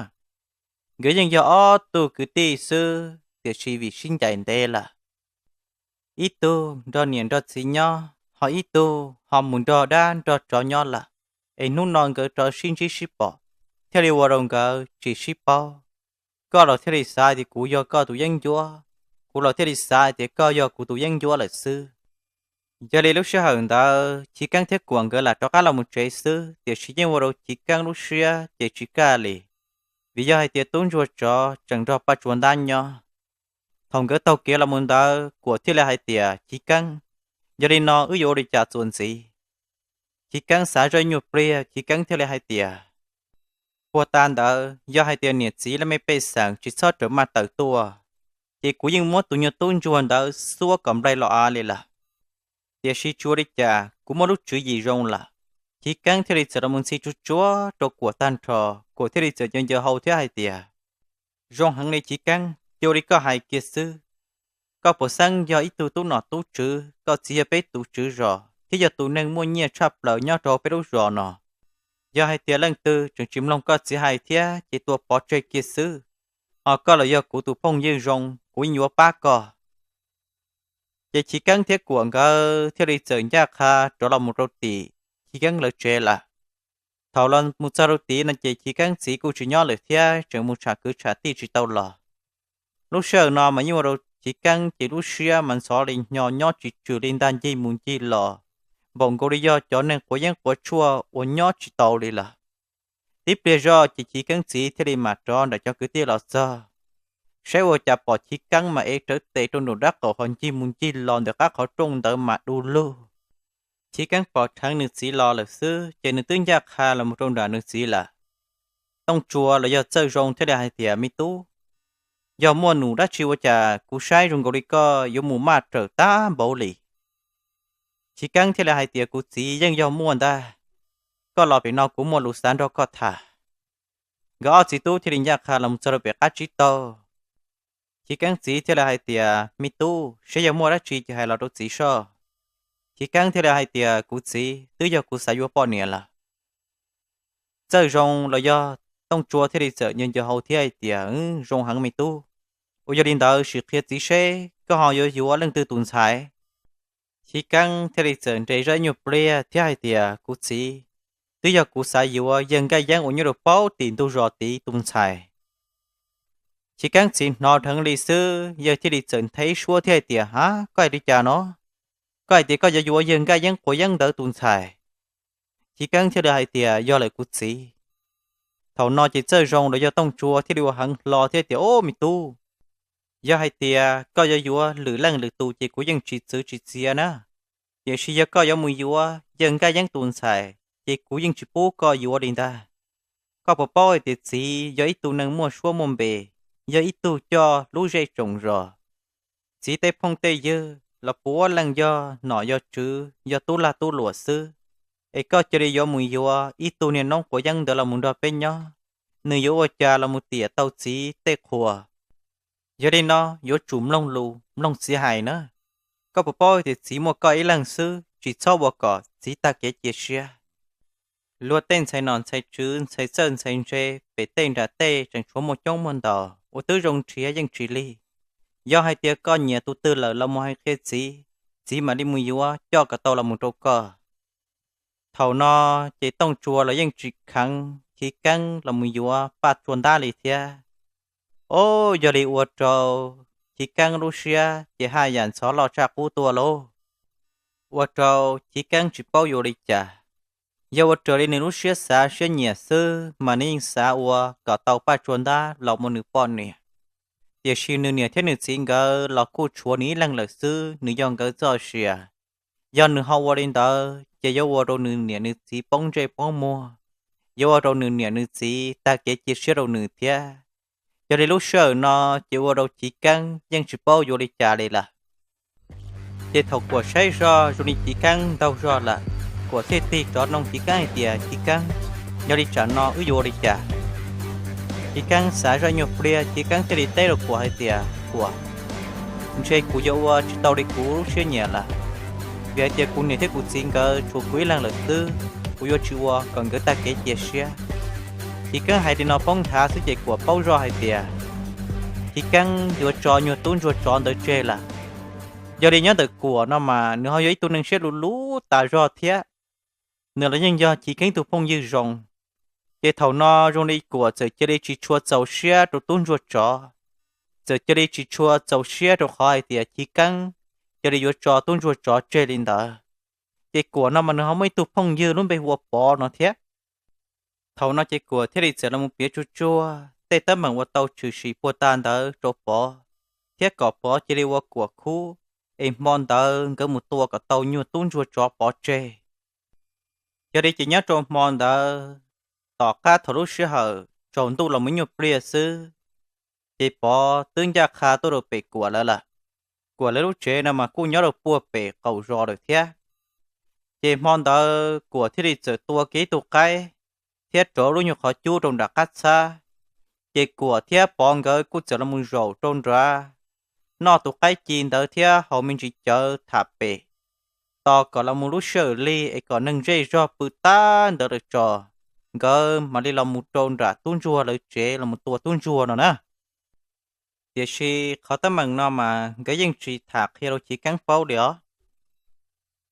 Nkawd yeej yog ob tug kwv tij xwb, tiam sis vim sib ncaim ntev lawm, ib tug nrog niam nrog txiv nyob, ho ib tug ho mus nrog dab nrog tsov nyob lawm, es hnub no nkawd rov sib ntsib sib pom, thiaj li ua rau nkawd tsis sib paub. Koj los thiaj li xav tias kuv yog koj tus yeeb ncuab, kuv los thiaj li xav tias koj yog kuv tus yeeb ncuab lawm xwb. Yog li lub sij hawm ntawd Chiv Keeb thiab Kuam nkawd lam rov qab los mus tsev xwb, tiam sis yeej ua rau Chiv Keeb lub siab ces tsis kaj li, vim yog hais tias tub ntsuag tsov tseem nrog Paj Tsua Ntab nyob. Thaum nkawd taug kev los mus ntawd Kuam thiaj li hais tias, Chiv Keeb, yog li no wb yuav ua li cas txuas ntxiv? Chiv Keeb xav zoj ib nyuag pliag, Chiv Keeb thiaj li hais tias, Puag ta ntawd yog hais tias niam txiv laj mej pej xeem tsis txhob rawm maj tawm tuaj, ces kuv yeej muab tus nyuag tub ntsuag ntawd xuab kom nplai los av li lawm. Tiam sis tsis ua li cas, kuv muaj lub tswv yim zoo lawm. Chiv Keeb thiaj li txawm los mus ntxhi tsuag tsuag rau Kuam tag nrho, Kuam thiaj li txawm ncaws ncaws hau thiab hais tias, Zoo heev li Chiv Keeb, cia ua li koj hais kiag xwb. Koj puas xeeb yog ib tug tub nom tub tswv, koj txiv yog peb tus tswv zos thiab yog tus neeg muaj nyiaj tshaj plaws nyob rau peb lub zos no. Yog hais tias leej twg tseem tsis mloog koj txiv hais thiab ces tua pov tseg kiag xwb, ho koj los yog kuv tus phooj ywg zoo, kuv yeej yuav pab koj. Ces Chiv Keeb thiab Kuam nkawd thiaj li txawm ncaj qha rov los mus rau tim Chiv Keeb lawv tsev lawm. Thaum los mus txog rau tid no ces Chiv Keeb txiv kuj tsis nyob lawm thiab tseem mus tsham kwv tsham tij tsis tau los. Lub sij hawm no mas yeej ua rau Chiv Keeb ces lub siab mas ntxhov li hnyo, nyob tsis tswm li ntag, ncig mus ncig los npaum nkaus li yog cov neeg quav yeeb quav tshuaj uas nyob tsis tau li lawm. Tib pliag zoj ces Chiv Keeb txiv thiaj li mam rov nram cov kwv tij los txog, saib ua cas pom Chiv Keeb mas ev rawv tes rau nraum dab qaum ho ncig mus ncig los ntawm qab qhov rooj ntawd mas du lug. Chiv Keeb pom dheev nws txiv los lawm xwb ces nws twb ncaj qha los mus rau nram nws txiv lawm. Tooj Tsua los yog Txawj Zoo thiaj li hais tias, Me tub, yog muaj num dab tsi ua cas kuv saib zoo nkaus li koj yuav mus maj rawm tag npaum li? Chiv Keeb thiaj li hais tias, Kuv txiv, yeej yog muaj ntag. Koj los pem no kuv muaj lus xav nrog koj tham. Nkawd ob txiv tub thiaj li ncaj qha los mus txog rau pem qab tsib taug. Chiv Keeb txiv thiaj li hais tias, Me tub, seb yog muaj dab tsi ces hais los rau txiv soj. Chiv Keeb thiaj li hais tias, Kuv txiv, twb yog kuv xav yuav poj niam lawm. Txawj Zoo los yog Tooj Tsua thiaj li txawm ncaws ncaws hau thiab hais tias, Zoo heev me tub. Ua yog li ntawd sim qhia txiv seb koj ho yuav yuav leej twg tus ntxhais? Chiv Keeb thiaj li txawm nres zoj ib nyuag pliag thiab hais tias, Kuv txiv, twb yog kuv xav yuav yawg Nkaj Yeeb uas nyob rau paub tim ntug zos tid tus ntxhais. Chiv Keeb txiv hnov dheev li xwb, yawg thiaj li txawm nthe suab thiab hais tias, Ha, koj hais li cas no? Koj hais tias koj yuav yuav yawg Nkaj Yeeb quav yeeb ntawd tus ntxhais? Chiv Keeb thiaj li hais tias, Yog lawm kuv txiv. Thaum no ces Txawj Zoo los yog Tooj Tsua thiaj li ua heev hlo thiab tias, Au me tub, yog hais tias koj yuav yuav lwm leej lwm tus ces kuv yeej tsis txwv tsis txiav na. Tiam sis yog koj yuav mus yuav yawg Nkaj Yeeb tus ntxhais ces kuv yeej tsis pub koj yuav li ntag. Koj puas paub hais tias txiv yog ib tug neeg muaj suab muaj npe, yog ib tug coj lub zej tsoom zos? Txiv tej phooj tej ywg los puav leej yog nom yog tswv, yog tub lag tub luam xwb. Es koj cia li yuav mus yuav ib tug niag noob quav yeeb ntawd los mus nrog peb nyob, nws yuav ua cas los mus tiam tau txiv tej qhua. Yog li no yuav tsum mloog lus mloog txiv hais na. Koj puas paub tias txiv muaj koj ib leeg xwb, tsis txhob ua kom txiv tag kev cia siab. Luag tej ntxhais nom ntxhais tswv, ntxhais txawj ntxhais ntse pem tej nram tej tseem tshuav muaj coob muaj ntau, ua twb zoo nrhiav yeej tsis lig. Yog hais tias koj nyiam tus twg lawm los mus hais qhia txiv, txiv mam li mus yuav coj kom tau los mus rau koj. Thaum no ces Tooj Tsua los yeej tsis kheev Chiv Keeb los mus yuav Paj Tsua Ntab li thiab. Au, yog li ua rau Chiv Keeb lub siab ces haj yam ntxhov loj tshaj qub tuaj lauj. Ua rau Chiv Keeb tsis paub yuav li cas. Yog ua raws li nws lub siab xav siab nyiam xwb mas nws yeej xav ua kom tau Paj Tsua Ntab los ua nws poj niam. Tiam sis nws niam thiab nws txiv nkawd los kuj tshuav nws ib leeg lawm xwb, nws yog nkawd txoj sia. Yog nws ho ua li ntawd ces yuav ua rau nws niam nws txiv poob ntsej poob muag, yuav ua rau nws niam nws txiv tag kev cia siab rau nws thiab. Yog li lub sij hawm no ces ua rau Chiv Keeb yeej tsis paub yuav li cas li lawm. Ces thaum Kuam saib zog zoo li Chiv Keeb ntaug zog lawm, Kuam thiaj tig rov nug Chiv Keeb hais tias, Chiv Keeb, yog li tsam no wb yuav ua li cas? Chiv Keeb xav zoj nyuag pliag, Chiv Keeb thiaj li teb rau Kuam hais tias, Kuam, ntshe kuv yuav ua tsis tau li kuv lub siab nyiam lawm, vim hais tias kuv niam thiab kuv txiv nkawd tshuav kuv ib leeg lawm xwb, kuv yuav tsis ua kom nkawd tag kev cia siab. Chiv Keeb hais li no poob nthav xwb ces Kuam paub zoj hais tias Chiv Keeb yuav tso nyuag tub ntsuag tsov ntawd tseg lawm. Yog li nyob ntawm Kuam no mas nws ho yog ib tug neeg siab luv luv tas zog thiab, nws los yeej yog Chiv Keeb tug phooj ywg zoo. Ces thaum no zoo li Kuam txawm cia li tsis tshua txaus siab rau tub ntsuag tsov, txawm cia li tsis tshua txaus siab rau qhov hais tias Chiv Keeb cia li yuav tso tub ntsuag tsov tseg li ntawd. Ces Kuam no mas nws ho muaj ib tug phooj ywg lub npe hu ua Pov no thiab. Thaum no ces Kuam thiaj li txawm los mus piav tsuag tsuag tej teeb meem uas tau tshwm sim puag ta ntawd rau Pov, thiab kom Pov cia li ua Kuam khub, es hmo ntawd nkawd mus tua kom tau nyuag tub ntsuag tsov pov tseg. Yog li ces nyob rau hmo ntawd, tom qab thaum lub sij hawm tsaus ntuj los mus nyuag pliag xwb, ces Pov twb ncaj qha tuaj rau pem Kuam lawv lawm. Kuam lawv lub tsev no mas kuj nyob rau puag pem qaum zos lawm thiab. Ces hmo ntawd Kuam thiaj li txawm tua kiag ib tug qaib thiab rauv lub nyuag qhov cub rau nram qab txhab. Ces Kuam thiab Pov nkawd kuj txawm los mus zaum rau nrad noj tus qaib ci ntawd thiab haus me ntsis cawv tham pem, tos kom los mus lub sij hawm lig es kom neeg zej zog pw tag ntawd lawm tso, nkawd mam li los mus rau nram tub ntsuag lawv tsev los mus tua tub ntsuag no na. Tiam sis qhov teeb meem no mas nkawd yeej tsis tham qhia rau Chiv Keeb paub li os.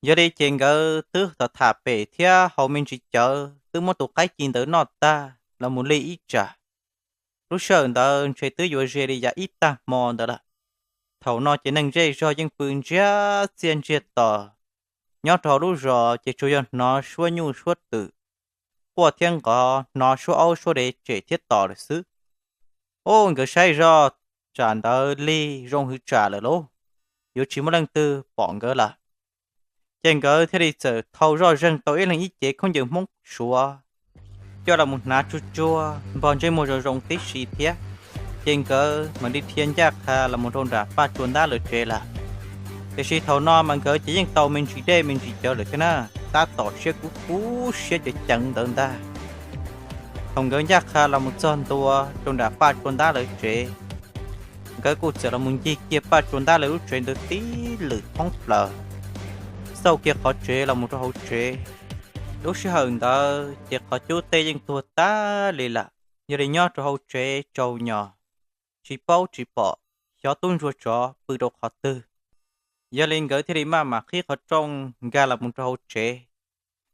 Yog li ces nkawd twb tham tham pem thiab haus me ntsis cawv twb muab tus qaib ci ntawd noj tag los mus lig ib tsam. Lub sij hawm ntawd ntshe twb yuav ze li yav ib tag hmo ntawd lawm. Thaum no ces neeg zej zog yeej pw ntsiag txiaj ntsiag to, nyob rau hauv lub zos ces tsuas yog hnov suab nyuj suab twm, quaj thiab nqov, hnov suab aub suab dev tsem thiab tos lawm xwb. Ub, nkawd saib zoj tsam ntawd lig zoo hwv tsam lawm lauj, yuav tsis muaj leej twg pom nkawd lawm. Ces nkawd thiaj li txawm thau zoj zeeg tau ib leeg ib cev khaub ncaws Hmoob Suav coj los mus hnav tsuag tsuag, npog ntsej muag zoo zoo tib si thiab. Ces nkawd mam li dhia ncaj qha los mus rau nram Paj Tsua Ntab lawv tsev lawm. Tiam sis thaum no mas nkawd ces yeej tau me ntsis dej me ntsis cawv lawm thiab na, tab tom siab kub kub siab ceev ceev ntawd ntag. Thaum nkawd ncaj qha los mus txog ntua rau nram Paj Tsua Ntab lawv tsev, nkawd kuj txawm los mus ncig kiag Paj Tsua Ntab lawv lub tsev ntawd tib lwm thoob plaws, xauj kiag qhov tsev los mus rau hauv tsev. Lub sij hawm ntawd ces qhov cub tej yeej tuag tag li lawm, yog li nyob rau hauv tsev tsaus nyos, tsis paub tsis pom xyov tub ntsuag tsov pw rau qhov twg. Yog li nkawd thiaj li maj mam qhib qhov rooj nkag los mus rau hauv tsev.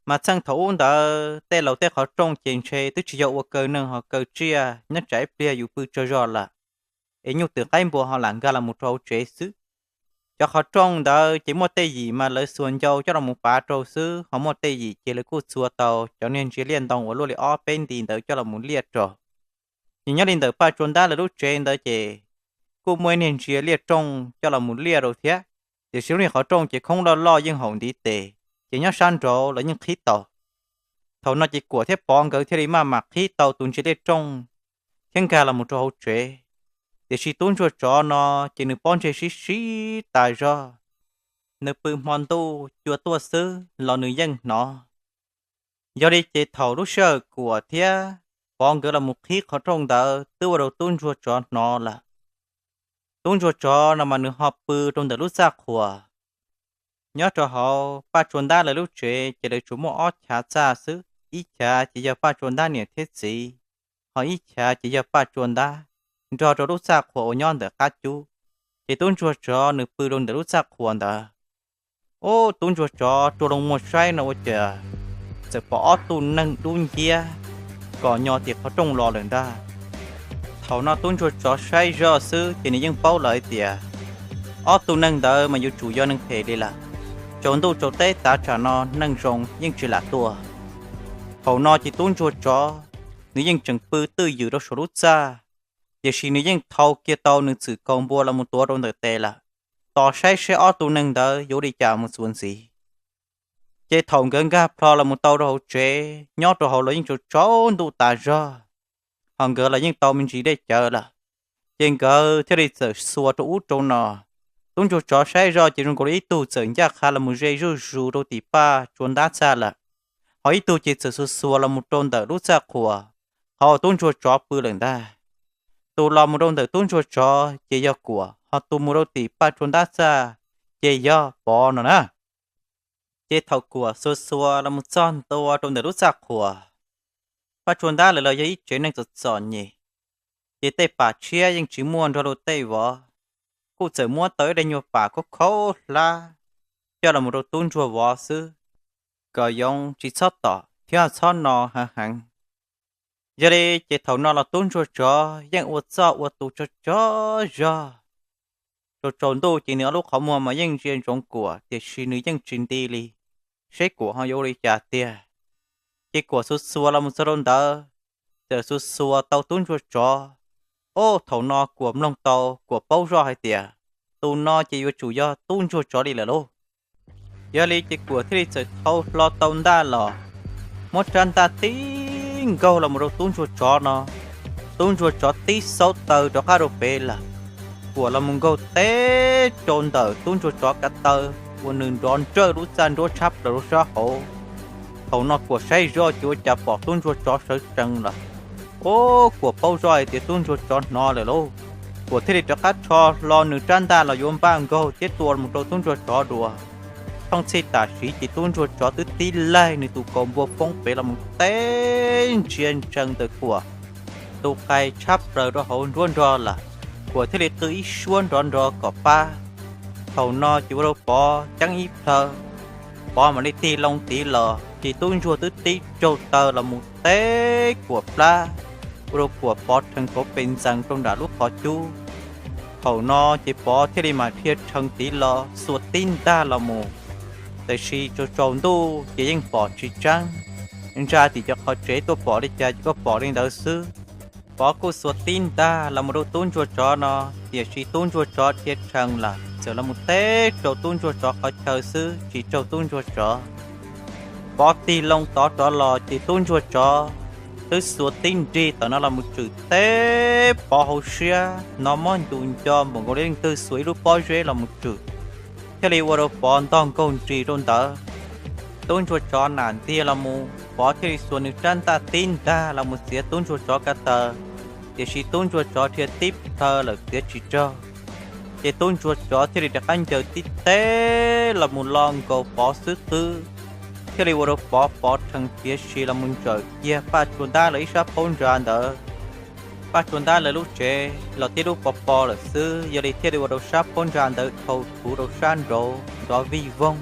Mas txheej thaum ub ntawd tej laus tej qhov rooj ces ntshe twb tsis yog ua kaw neeg ho kaw tsiaj nyob tsam ib pliag yus pw tsaug zog lawm, es nyuj twm qaib npua ho lam nkag los mus rau hauv tsev xwb. Cov qhov rooj ntawd ces muaj tej yim mas lawv xuas ncau coj los mus pav rau xwb, ho muaj tej yim ces lawv kuj txua tau cov niag ntsia liaj ntoo uas luaj li ob peb nti ntawd coj los mus liaj rau. Ces nyob li ntawm Paj Tsua Ntab lawv lub tsev ntawd ces kuj muaj ib niag ntsia liaj rooj coj los mus liaj rau thiab. Tiam sis lub niag qhov rooj ces khoob loj loj yeej haum ntiv tes, ces nyob sab nraud los yeej qhib tau. Thaum no ces Kuam thiab Pov nkawd thiaj li maj mam qhib tau tus ntsia liaj rooj thiab nkag los mus rau hauv tsev. Tiam sis tub ntsuag tsov no ces nws pob ntseg sib sib tas zog, nws pw hmo ntuj cua tuaj xwb los nws yeej hnov. Yog li ces thaum lub sij hawm Kuam thiab Pov nkawd los mus qhib qhov rooj ntawd twb ua rau tub ntsuag tsov hnov lawm. Tub ntsuag tsov no mas nws ho pw rau ntawm lub txaj qhuas. Nyob rau hauv Paj Tsua Ntab lawv lub tsev ces lawv tsuas muaj ob chav txaj xwb, ib chav ces yog Paj Tsua Ntab niam thiab txiv, ho ib chav ces yog Paj Tsua Ntab nrog rau lub txaj qhuas uas nyob ntawm qab cub. Ces tub ntsuag tsov nws pw rau ntawm lub txaj qhuas ntawd. Ub, tub ntsuag tsov rua loo muag saib no ua cas txawm pom ob tug neeg dub nciab kom nyo tim qhov rooj los lawm ntag. Thaum no tub ntsuag tsov saib zoj xwb ces nws yeej paub lawm hais tias ob tug neeg ntawd mas yuav tsum yog neeg phem li lawm. Tsaus ntuj tsaus teb tav tsam no neeg zoo yeej tsis lam tuaj. Thaum no ces tub ntsuag tsov nws yeej tseem pw twj ywm rau saum lub txaj, tiam sis nws yeej thau kiag tau nws txwm kaus npua los mus tuav rau ntawm tes lawm, tos saib seb ob tug neeg ntawd yuav ua li cas mus txuas ntxiv. Ces thaum nkawd nkag plho los mus tau rau hauv tsev, nyob rau hauv los yeej tsaus ntuj tas zog, ho nkawd los yeej tau me ntsis dej cawv lawm. Ces nkawd thiaj li txawm xuas rau ub rau no. Tub ntsuag tsov saib zoj ces zoo nkaus li ib tug txawm ncaj qha los mus ze zuj zus rau tim Paj Tsua Ntab txaj lawm, ho ib tug ces txawm xuas xuas los mus rau ntawm lub txaj qhuas qhov uas tub ntsuag tsov pw lawm ntag. Tus los mus rau ntawm tub ntsuag tsov ces yog Kuam, ho tus mus rau tim Paj Tsua Ntab txaj ces yog Pov no na. Ces thaum Kuam xuas xuas los mus txog ntua rau ntawm lub txaj qhuas, Paj Tsua Ntab lawv los yog ib tsev neeg txom txom nyem, ces tej pam tshiab yeej tsis muaj nrog luag tej vov, kuj txawm muab tau ib daim nyuag pam khaub khaub hlab coj los mus rau tub ntsuag vov xwb, kom yoov tsis txhob tom thiab txhob no heev heev. Yog li ces thaum no los tub ntsuag tsov yeej ua txoj ua tus tsaug tsaug zog. Tsaus tsaus ntuj ces nws ob lub qhov muag mas yeej ntsia ntsoov Kuam, tiam sis nws yeej tsis nti li, seb Kuam ho yuav ua li cas tiag. Ces Kuam xuas xuas los mus txog rau ntawd, txawm xuas xuas tau tub ntsuag tsov. Ov, thaum no Kuam mloog tau, Kuam paub zoj hais tias tus no ces yuav tsum yog tub ntsuag tsov li lawm lauj. Yog li ces Kuam thiaj li txawm thau hlo tau ntaj los, muab rab ntaj tib nkaug los mus rau tub ntsuag tsov no. Tub ntsuag tsov tib xaub taw rov qab rau pem lawm. Kuam los mus nkaug teb rau ntawm tub ntsuag tsov ko taw, ua nws nrov nrawj lub txaj nruab tshab plaws rau sab hauv. Thaum no Kuam saib zoj ces ua cas pom tub ntsuag tsov sawv tsees lawm. Ov, Kuam paub zoj hais tias tub ntsuag tsov hnov lawm lauj. Kuam thiaj li rov qab rho hlo nws rab ntaj los yuav npaj nkaug thiab tua mus rau tub ntsuag tsov dua. Thooj txhij tam sim ces tub ntsuag tsov twb tib laig nws tus kaus npua foob pem los mus teb ntsia ntsees ntawm Kuam tus qais tshab plaws rau hauv nruab nrog lawm. Kuam thiaj li qw ib suab nrov nrov kom pab. Thaum no ces ua rau Pov ceeb ib plhaw, Pov mam li tig loo tiv los ces tub ntsuag twb tib raug taw los mus teb Kuam plab, ua rau Kuam pov rhees kauv pes ntxees rau nram lub qhov cub. Thaum no ces Pov thiaj li mam dhia rhees tiv los xuas tib ntag los mus. Tiam sis tsaus tsaus ntuj ces yeej pom tsis tseeb, ntsa tim cov qhov tsev tuaj pom li cas ces kuj pom li ntawd xwb. Pov kuj xuas tib ntag los mus rau tub ntsuag tsov no, tiam sis tub ntsuag tsov dhia rhees lawm txawm los mus teb rau tub ntsuag tsov qhov chaw xwb tsis raug tub ntsuag tsov. Pov tig loo tov rov los ces tub ntsuag tsov twb xuas tib nrig tom no los mus tswm teb Pov hauv siab, hnov mob ncus nco npaum nkaus li leej twg xuas ib lub pob zeb los mus tswm, thiaj li ua rau Pov ntog nkaug nrig rau ntawd. Tub ntsuag tsov nam ntiag los mus, Pov thiaj li xuas nws rab ntaj tib ntag los mus txiav tub ntsuag tsov ko taw, tiam sis tub ntsuag tsov dhia tib plhaw lawm txiav tsis raug. Ces tub ntsuag tsov thiaj li rov qab ncaws tib teb los mus lo nkaus Pov xub qwb, thiaj li ua rau Pov pov rhees tiav si los mus ntsawm kiag Paj Tsua Ntab lawv ib sab phab ntsa ntawd. Paj Tsua Ntab lawv lub tsev los tib lub pob pob lawm xwb, yog li thiaj li ua rau sab phab ntsa ntawd dhau thuv rau sab nraud nrov vij voog.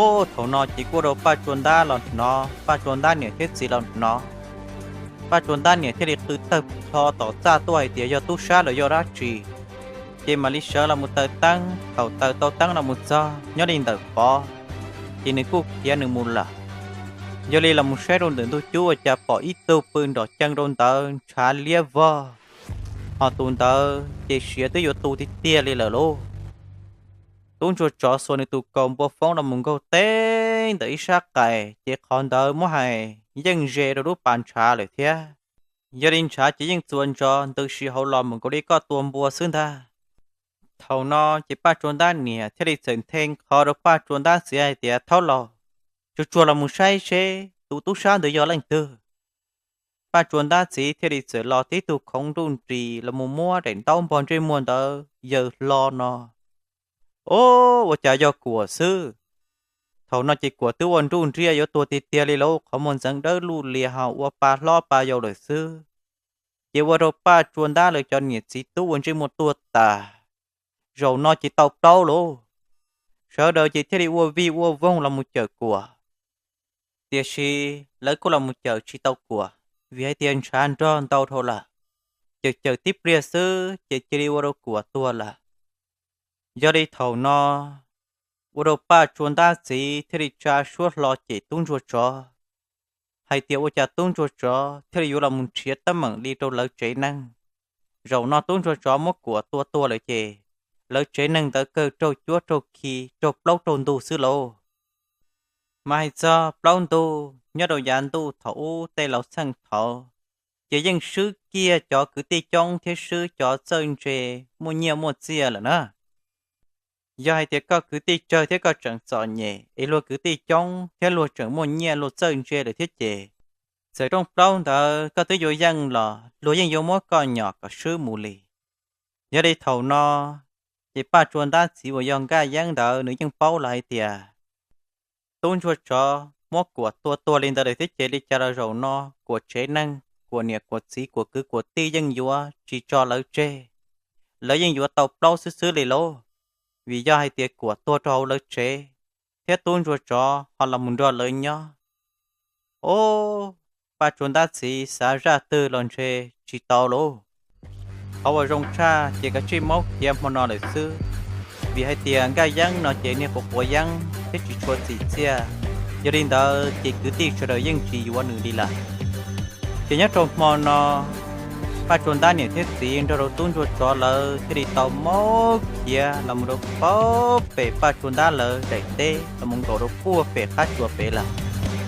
Ov, thaum no ces kuj ua rau Paj Tsua Ntab los hnov, Paj Tsua Ntab niam thiab txiv los hnov. Paj Tsua Ntab niam thiaj li qw tawg plho tom txaj tuaj hais tias yog tub sab los yog dab tsi, ces mam li sawv los mus taws teeb. Thaum taws tau teeb los mus txog nyob li ntawm Pov, ces nws kuj khiav nws mus lawm. Yog li los mus saib rau ntawm ntug cub ua cas pom ib tug pw nrom cees rau ntawd ntshav liab vog, ho tus ntawd ces siav twb yuav tu tiag tiag li lawm lauj. Tub ntsuag tsov xuas nws tus kaus npua foob los mus nkaug teb ntawm ib sab qais, ces qhov ntawd muab hais yeej ze rau lub pas ntshav lawm thiab. Yog li ntshav ces yeej txuas ntsos ntws si hauv los npaum nkaus li koj tua npua xwb ntag. Thaum no ces Paj Tsua Ntab niam thiaj li txawm nthe nkho rau Paj Tsua Ntab txiv hais tias, thaub laus, tsuag tsuag los mus saib seb tus tub sab ntawd yog leej twg. Paj Tsua Ntab txiv thiaj li txawm los tib tug khoov nruj nris los mus muab daim ntaub npog ntsej muag ntawd yaws hlo no. Ov, ua cas yog Kuam xwb. Thaum no ces Kuam twb ua nruj nriaj yuav tuag tiag tiag li lauj, qhov muag ntxeev dawb luj lias ho ua pa hlob pa yau lawm xwb. Ces ua rau Paj Tsua Ntab lawv cov niam txiv tub ua ntsej muag tuag tas. Zaum no ces tau plaub lauj. Sawv daws ces thiaj li ua vij ua voog los mus cawm Kuam. Tiam sis lawv kuj los mus cawm tsis tau Kuam, vim hais tias ntshav nrog ntau dhau lawm, cawm cawm tib pliag xwb ces cia li ua rau Kuam tuag lawm. Yog li thaum no, ua rau Paj Tsua Ntab txiv thiaj li tsa suab hlo cem tub ntsuag tsov. hais tias ua cas tub ntsuag tsov thiaj li yuav los mus nrhiav teeb meem li rau lawv tsev neeg. Zaum no tub ntsuag tsov muab Kuam tua tuag lawm ces lawv tsev neeg ntawd kawg raug cuab raug khi raug plaub raug ntug xwb lauj. Mas hais txog plaub ntug nyob rau yav ntuj thaum ub tej laus txheej thaud, ces yeej swb kiag cov kwv tij coob thiab swb cov txawj ntse muaj nyiaj muaj txiaj lawm na. Yog hais tias koj kwv tij tsawg thiab koj tseem txom nyem es luag kwv tij coob thiab luag tseem muaj nyiaj luag txawj ntse lawm thiab ces, txawm rooj plaub ntawd koj twb yuav yeej los luag yeej yuav muab koj nyom kom swb mus li. Yog li thaum no, ces Paj Tsua Ntab txiv uas yog Nkaj Yeeb ntawd nws yeej paub lawm hais tias tub ntsuag tsov muab Kuam tua tuag li ntawd lawm thiab ces li cas los zaum no Kuam tsev neeg, Kuam niam Kuam txiv, Kuam kwv Kuam tij yeej yuav tsis tso lawv tseg, lawv yeej yuav tau plaub xwb xwb li lauj. Vim yog hais tias Kuam tuag rau hauv lawv tsev, thiab tub ntsuag tsov ho los mus nrog lawv nyob. Ob, Paj Tsua Ntab txiv xav zaj twg los ntshe tsis tau lauj. Qhov uas zoo tshaj ces kav tsij maub khiav hmo no lawm xwb, vim hais tias Nkaj Yeeb no ces niag quav quav yeeb thiab tsis tshua txim txiaj, yog li ntawd ces kwv tij sawv daws yeej tsis yuav nws li lawm. Ces nyob rau hmo no, Paj Tsua Ntab niam thiab txiv nrog rau tub ntsuag tsov lawv thiaj li tau maub khiav los mus rau puag pem Paj Tsua Ntab lawv daim teb los mus nkaum rau puag pem qab tsuas pem lawm.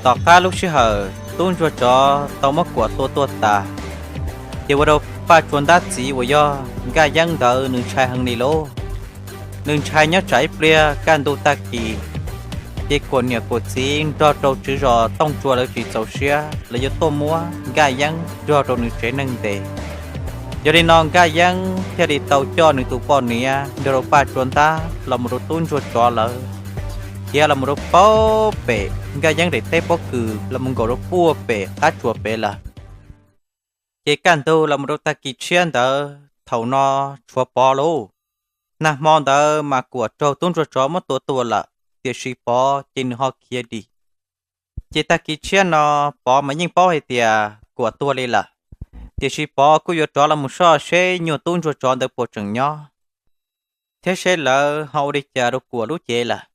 Tom qab lub sij hawm tub ntsuag tsov tau muab Kuam tua tuag tas, ces ua rau Paj Tsua Ntab txiv uas yog Nkaj Yeeb ntawd nws ntshai heev li lauj. Nws ntshai nyob tsam ib pliag kaj ntug tag kis, ces Kuam niam Kuam txiv nrog rau tswv zos Tooj Tsua lawv tsis txaus siab lawv yuav tuaj muab Nkaj Yeeb nrog rau nws tsev neeg ntes. Yog li no Nkaj Yeeb thiaj li tau coj nws tus poj niam nrog rau Paj Tsua Ntab los mus rau tub ntsuag tsov lawv, khiav los mus rau puag pem Nkaj Yeeb daim teb pob kws los mus nkaum rau puag pem qab tsuas pem lawm. Ces kaj ntug los mus rau tag kis tshiab ntawd thaum no tshuav Pov lauj. Nag hmo ntawd mas Kuam raug tub ntsuag tsov muab tua tuag lawm, tiam sis Pov ces nws ho khiav dim. Ces tag kis tshiab no Pov mas yeej paub hais tias Kuam tuag li lawm, tiam sis Pov kuj yuav rov los mus soj seb nyuag tub ntsuag tsov ntawd puas tseem nyob, thiab seb lawv ho ua li cas rau Kuam lub cev lawm.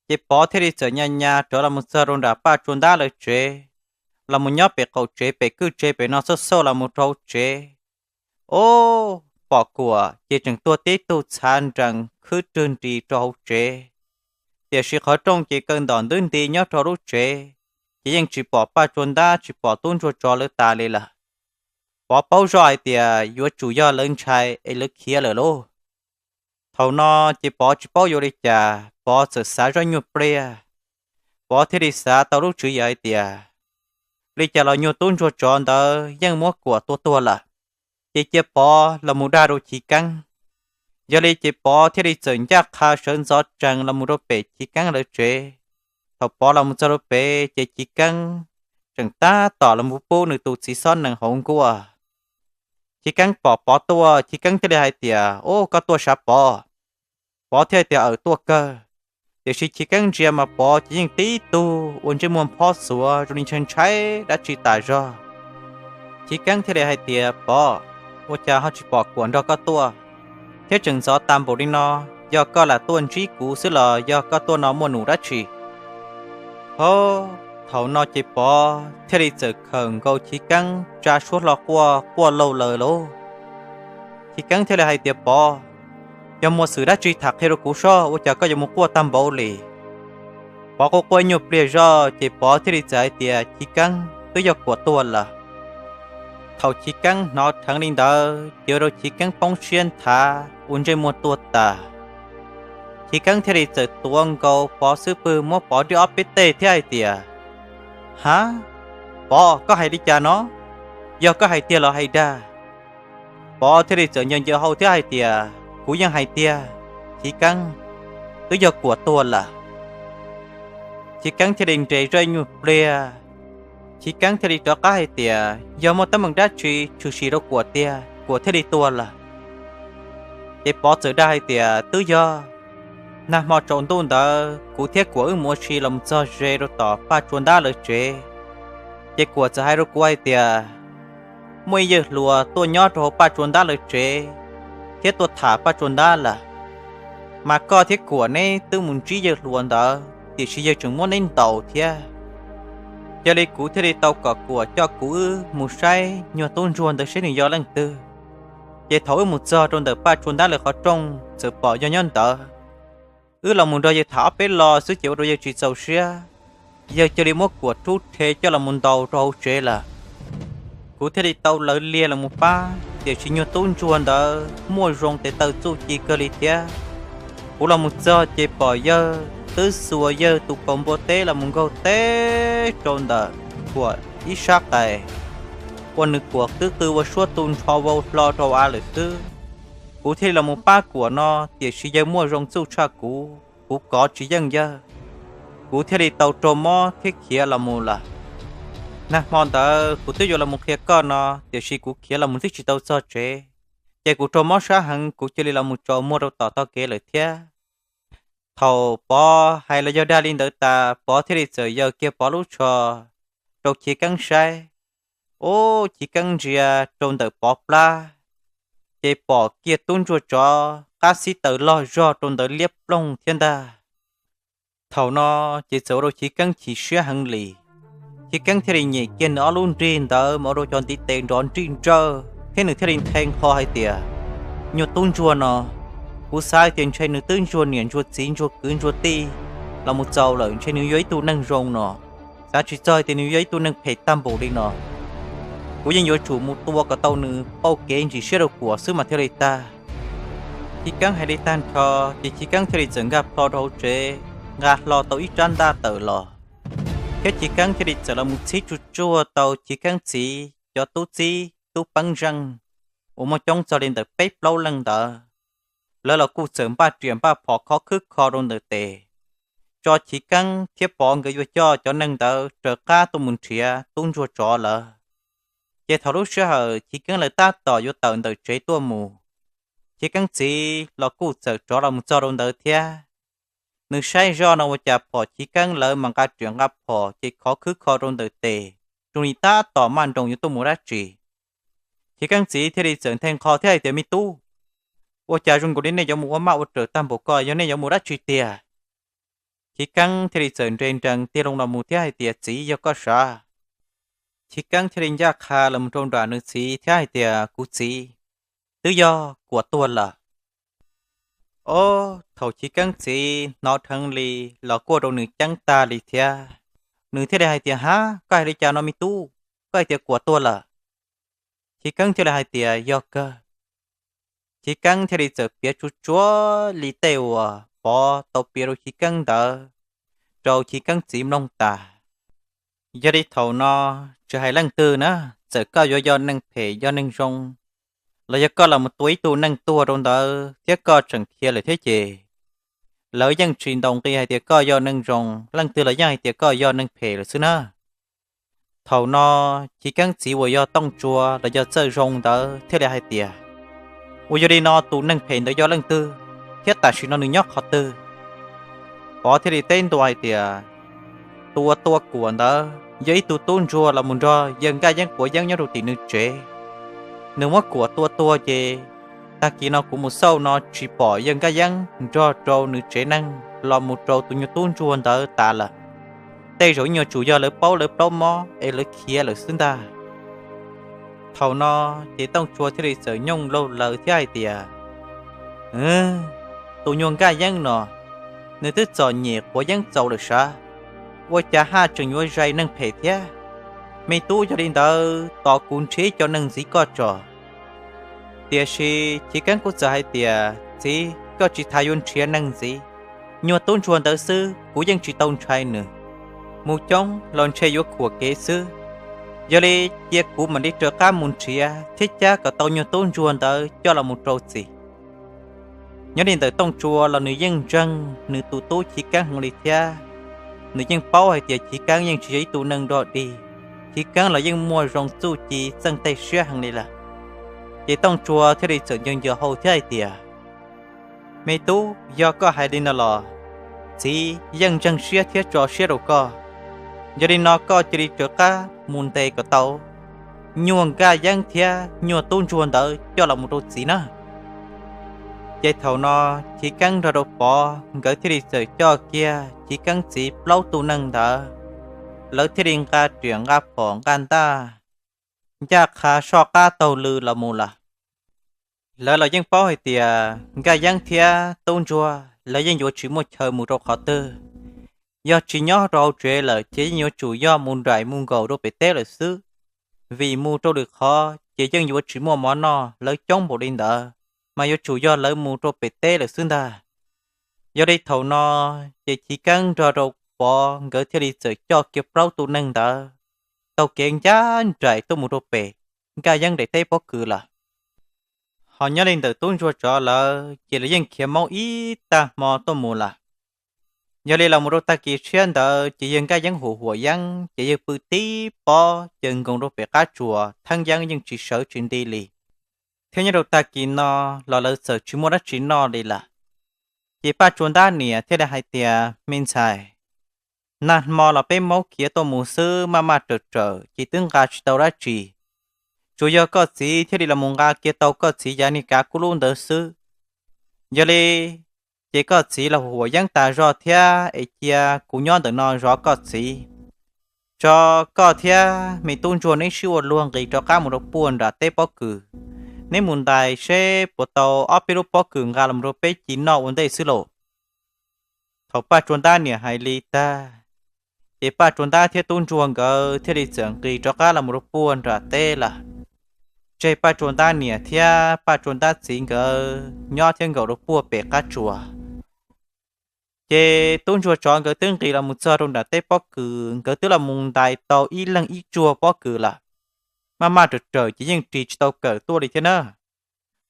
Ces Pov thiaj li txawm nyas nyas rov los mus txog rau nram Paj Tsua Ntab lawv tsev, los mus nyob pem qaum tsev pem kwj tsev pem no xauj xauj los mus rau hauv tsev. Ob, pom Kuam ces tseem tuag tib tug txhav nrees khwb rwg nris rau hauv tsev, tiam sis qhov rooj ces kaw ntom ntwb nti nyob rau lub tsev, ces yeej tsis pom Paj Tsua Ntab tsis pom tub ntsuag tsov lawv tas li lawm. Pov paub zoj hais tias yuav tsum yog lawv ntshai es lawv khiav lawm lauj. Thaum no ces Pov tsis paub yuav li cas, Pov txawm xav zoj nyuag pliag. Pov thiaj li xav tau lub tswv yim hais tias, li cas los nyuag tub ntsuag tsov ntawd yeej muab Kuam tua tuag lawm, ces cia Pov los mus dag rau Chiv Keeb. Yog li ces Pov thiaj li txawm ncaj qha sawv ntxov tsees los mus rau pem Chiv Keeb lawv tsev. Thaum Pov los mus txog rau pem ces Chiv Keeb tseem tab tom los mus pub nws tus txiv xob nees hauv nkuaj. Chiv Keeb pom Pov tuaj, Chiv Keeb thiaj li hais tias, Ub, koj tuaj sav Pov? Pov thiaj tias, Aws, tuaj kawg. Tiam sis Chiv Keeb ntsia mas Pov ces yeej tib tug ua ntsej muag phob xuav zoo li ntshai ntshai dab tsi tas zog. Chiv Keeb thiaj li hais tias, Pov, ua cas ho tsis pom Kuam nrog koj tuaj, thiab tseem ntxov tas npaum li no, yog koj lam tuaj ntsib kuv xwb los yog koj tuaj no muaj num dab tsi? Ho, thaum no ces Pov thiaj li txawm khawm nkaus Chiv Keeb tsa suab hlo quaj quaj laug lawm lauj. Chiv Keeb thiaj li hais tias, Pov, yog muaj xwm dab tsi tham qhia rau kuv soj, ua cas koj yuav mus quaj tag npaum li? Pov quaj quaj nyuag pliag zoj ces Pov thiaj li txawm hais tias, Chiv Keeb, twb yog Kuam tuag lawm. Thaum Chiv Keeb hnov dheev li ntawd ces ua rau Chiv Keeb poob siab nthav ua ntsej muag tuag tas. Chiv Keeb thiaj li txawm tuav nkaus Pov xub pwg muab Pov nrij ob peb teg thiab hais tias, Ha, Pov, koj hais li cas no? Yog koj hais tiag los hais dag? Pov thiaj li txawm ncaws ncaws hau thiab hais tias, Kuv yeej hais tiag, Chiv Keeb, twb yog Kuam tuag lawm. Chiv Keeb thiaj li nres zoj nyuag pliag. Chiv Keeb thiaj li rov qab hais tias, Yog muaj teeb meem dab tsi tshwm sim rau Kuam tiag Kuam thiaj li tuag lawm? Ces Pov txawm dag hais tias, Twb yog, nag hmo tsaus ntuj ntawd kuv thiab Kuam wb mus ua si los txog ze rau tom Paj Tsua Ntab lawv tsev, ces Kuam txawm hais rau kuv hais tias, Muaj ib yawg hluas tuaj nyob rau hauv Paj Tsua Ntab lawv tsev thiab tuaj tham Paj Tsua Ntab lawm. Mas koj thiab Kuam neb twb mus ntsib yawg hluas ntawd, tiam sis yawg tseem muab neb ntaus thiab. Yog li kuv thiaj li tau kom Kuam coj kuv wb mus saib nyuag tub ntsuag ntawd seb nws yog leej twg. Ces thaum wb mus txog rau ntawm Paj Tsua Ntab lawv qhov rooj txawm pom yog nyob ntawd. Wb los mus nrog yawg tham ob peb lo xwb ces ua rau yawg tsis txaus siab, yawg cia li muab Kuam rub rhe coj los mus ntaus rau hauv tsev lawm. Kuv thiaj li tau lawv liag los mus pab, tiam sis nyuag tub ntsuag ntawd muaj zoo tes taw txuj ci kawg li thiab. Kuv los mus txog ces pom yawg twb xuas yawg tus kaus npua teb los mus nkaug teb rau ntawm Kuam ib sab qais, ua nws Kuam twb qw ua suab tu nrho vau hlo rau av lawm xwb. Kuv thiaj li los mus pab Kuam no, tiam sis yawg muaj zoo txuj tshaj kuv, kuv kov tsis yeej yawg. Kuv thiaj li tau raug mob thiab khiav los mus lawm. Nag hmo ntawd kuv twb yuav los mus qhia koj no, tiam sis kuv khiav los mus twb tsis tau txog tsev, ces kuv raug mob sab heev kuv cia li los mus tsaus muag rau tom tog kev lawm thiab. Thaum Pov hais los yog dag li ntawd tas, Pov thiaj li txawm yaws kiag Pov lub tsho rau Chiv Keeb saib. Ub, Chiv Keeb ntsia rau ntawm Pov plab, ces pom kiag tub ntsuag tsov qab xib taws loj zog rau ntawd liab ploog thiab ntag. Thaum no ces txawm ua rau Chiv Keeb chim siab heev li. Chiv Keeb thiaj li nyem kiag nws ob lub nrig ntawd mas ua rau cov ntiv tes nrov nrij nrawj thiab nws thiaj li nthe nqho hais tias, nyuag tub ntsuag no, kuv xav hais tias ntshe nws twb ntsuag niam ntsuag txiv ntsuag kwv ntsuag tij los mus txaus lawm, ntshe nws yog ib tug neeg zoo no. Xav tsis txog hais tias nws yog ib tug neeg phem tag npaum li no. Kuv yeej yuav tsum mus tua kom tau nws pauj kev ntsis siab rau Kuam xwb mas thiaj li tag. Chiv Keeb hais li tag nrho, ces Chiv Keeb thiaj li txawm nkag plho rau hauv tsev, nqa hlo tau ib rab ntaj tawm los, thiab Chiv Keeb thiaj li txawm los mus txhib tsuj tsuag tau Chiv Keeb txiv cov tub txib tub peeb zeej uas muaj coob txog li ntawm peb plaub leej ntawd. Lawv los kuj txawm npaj riam npaj phom khov khwb kho rau ntawm tes, tso Chiv Keeb thiab Pov nkawd yuav coj cov neeg ntawd raws qab tuaj mus nrhiav tub ntsuag tsov lawm. Ces thaum lub sij hawm Chiv Keeb lawv tab tom yuav tawm ntawm tsev tuaj mus, Chiv Keeb txiv los kuj txawm rov los mus txog rau ntawd thiab. Nws saib zoj no ua cas phom Chiv Keeb lawv mas nqa riam nqa phom ces khov khwb kho rau ntawm tes, zoo li tab tom maj nroos yuav tuaj mus dab tsi. Chiv Keeb txiv thiaj li txawm nthe nqho thiab hais tias, me tub, ua cas zoo nkaus li nej yuav mus ua maj ua raws tag npaum ko, yog nej yuav mus dab tsi tiag? Chiv Keeb thiaj li txawm nres nrees tiag loo los mus thiab hais tias, txiv, yog koj sav. Chiv Keeb thiaj li ncaj qha los mus rau nram nws txiv thiab hais tias, kuv txiv, twb yog Kuam tuag lawm. Ob, thaum Chiv Keeb txiv hnov dheev li los kuj ua rau nws ceeb tag li thiab. Nws thiaj li hais tias, hab, koj hais li cas no me tub? Koj hais tias Kuam tuag lawm? Chiv Keeb thiaj li hais tias, yog kawg. Chiv Keeb thiaj li txawm piav tsuj tsuag li tej uas Pov tau piav rau Chiv Keeb ntawd rau Chiv Keeb txiv mloog tas. Yog li thaum no, tsis hais leej twg na, txawm koj yuav yog neeg phem yog neeg zoo, los yog koj los mus tua ib tug neeg tuag rau ntawd thiab koj tseem khiav lawm thiab ces, lawv yeej tsis ntaus nqi hais tias koj yog neeg zoo, leej twg los yeej hais tias koj yog neeg phem lawm xwb na. Thaum no, Chiv Keeb txiv uas yog Tooj Tsua los yog Txawj Zoo ntawd thiaj li hais tias, ua yog li no tus neeg phem ntawd yog leej twg, thiab tam sim no nws nyob qhov twg? Pov thiaj li teb ntua hais tias, tus uas tua Kuam ntawd yog ib tug tub ntsuag los mus nrog yawg Nkaj Yeeb quav yeeb nyob rau tim nws tsev. Nws muab Kuam tua tuag ces, tag kis no kuv mus xauj no tsis pom yawg Nkaj Yeeb nrog rau nws tsev neeg los mus rau tus nyuag tub ntsuag ntawd tas lawm. Tej zaum ib nyuag tsum yog lawv paub lawv plaub mob es lawv khiav lawm xwb ntag. Thaum no, ces Tooj Tsua thiaj li txawm nyooj laug lawv thiab hais tias, tus nyuag Nkaj Yeeb no, nws twb txom nyem quav yeeb txaus lawm sav, ua cas haj tseem yuav zais neeg phem thiab? Me tub, yog li ntawd tos kuv nrhiav cov neeg ntxiv koj tso. Tiam sis Chiv Keeb kuj txawm hais tias, txiv, koj tsis tas yuav nrhiav neeg ntxiv, nyuag tub ntsuag ntawd xwb kuv yeej tsis tau ntshai nws. Mus coob los ntshe yuav khuam kev xwb. Yog li cia kuv mam li raws qab mus nrhiav thiab cab kom tau nyuag tub ntsuag ntawd coj los mus rau txim. Nyob li ntawm Tooj Tsua los nws yeej ntseeg nws tus tub Chiv Keeb heev li thiab. Nws yeej paub hais tias Chiv Keeb yeej tsis yog ib tug neeg dog dig, Chiv Keeb los yeej muaj zoo txuj ci txeej tej siab heev li lawm. Ces Tooj Tsua thiaj li txawm ncaws ncaws hau thiab hais tias, me tub, yog koj hais li no los, txiv yeej ntseeg siab thiab tso siab rau koj. Yog li no koj cia li raws qab mus ntes kom tau nyuag Nkaj Yeeb thiab nyuag tub ntsuag ntawd coj los mus rau txiv na. Ces thaum no, Chiv Keeb nrog rau Pov nkawd thiaj li txawm coj kiag Chiv Keeb txiv plaub tug neeg ntawd lawv thiaj li nqa riam nqa phom nqa ntaj ncaj qha soj qab taug lw los mus lawm. Lawv los yeej paub hais tias Nkaj Yeeb thiab Tub Ntsuag lawv yeej yuav tsis muaj chaw mus rau qhov twg. Yog tsis nyob rau hauv tsev lawm ces yeej yuav tsum yog mus nraim mus nkaum rau pem teb lawm xwb, vim mus rau lwm qhov ces yeej yuav tsis muaj mov noj, lawv coob npaum li ntawd mas yuav tsum yog lawv mus rau pem teb lawm xwb ntag. Yog li thaum no ces Chiv Keeb nrog rau Pov nkawd thiaj li txawm coj kiag plaub tug neeg ntawd taug kev ncaj nraim tuaj mus rau pem Nkaj Yeeb daim teb pob kws lawm. Ho nyob li ntawm Tub Ntsuag tsov lawv ces lawv yeej khiav maub ib tag hmo tuaj mus lawm. Yog li los mus rau tag kis tshiab ntawd ces yawg Nkaj Yeeb huam huam yeeb ces yawg pw tib pob ces nkoos rau pem qab tsuas theeb yeeb yeej tsis sawv tsis nti li. Thiab nyob rau tag kis no los lawv txawm tsis muaj dab tsi noj li lawm. Ces Paj Tsua Ntab niam thiaj li hais tias, Me ntxhais, nag hmo los peb maub khiav tuaj mus xwb maj maj rawm rawm ces twb nqa tsis tau dab tsi. Tsuas yog koj txiv thiaj li los mus nqa kiag tau koj txiv yav niag kav kub lub ntawd xwb. Yog li ces koj txiv los huam yeeb tas zog thiab es cia kuv nyob ntawm no zov koj txiv, tso koj thiab me Tub Ntsuag neb sib ua luag nqis rov qab mus rau puag nram teb pob kws. Neb mus ntais seb puas tau ob peb lub pob kws nqa los rau peb ci noj ua ntej xwb lauj. Thaum Paj Tsua Ntab niam hais li tag, ces Paj Tsua Ntab thiab Tub Ntsuag nkawd thiaj li txawm nqis rov qab los mus rau puag nram teb lawm. Tseg Paj Tsua Ntab niam thiab Paj Tsua Ntab txiv nkawd nyob thiab nkaum rau puag pem qab tsuas. Ces Tub Ntsuag tsov nkawd twb nqis los mus txog rau nram teb pob kws, nkawd twb los mus ntais tau ib leeg ib tsuag pob kws lawm. Maj maj rawm rawm ces yeej ris tsis tau kawm tuaj li thiab na.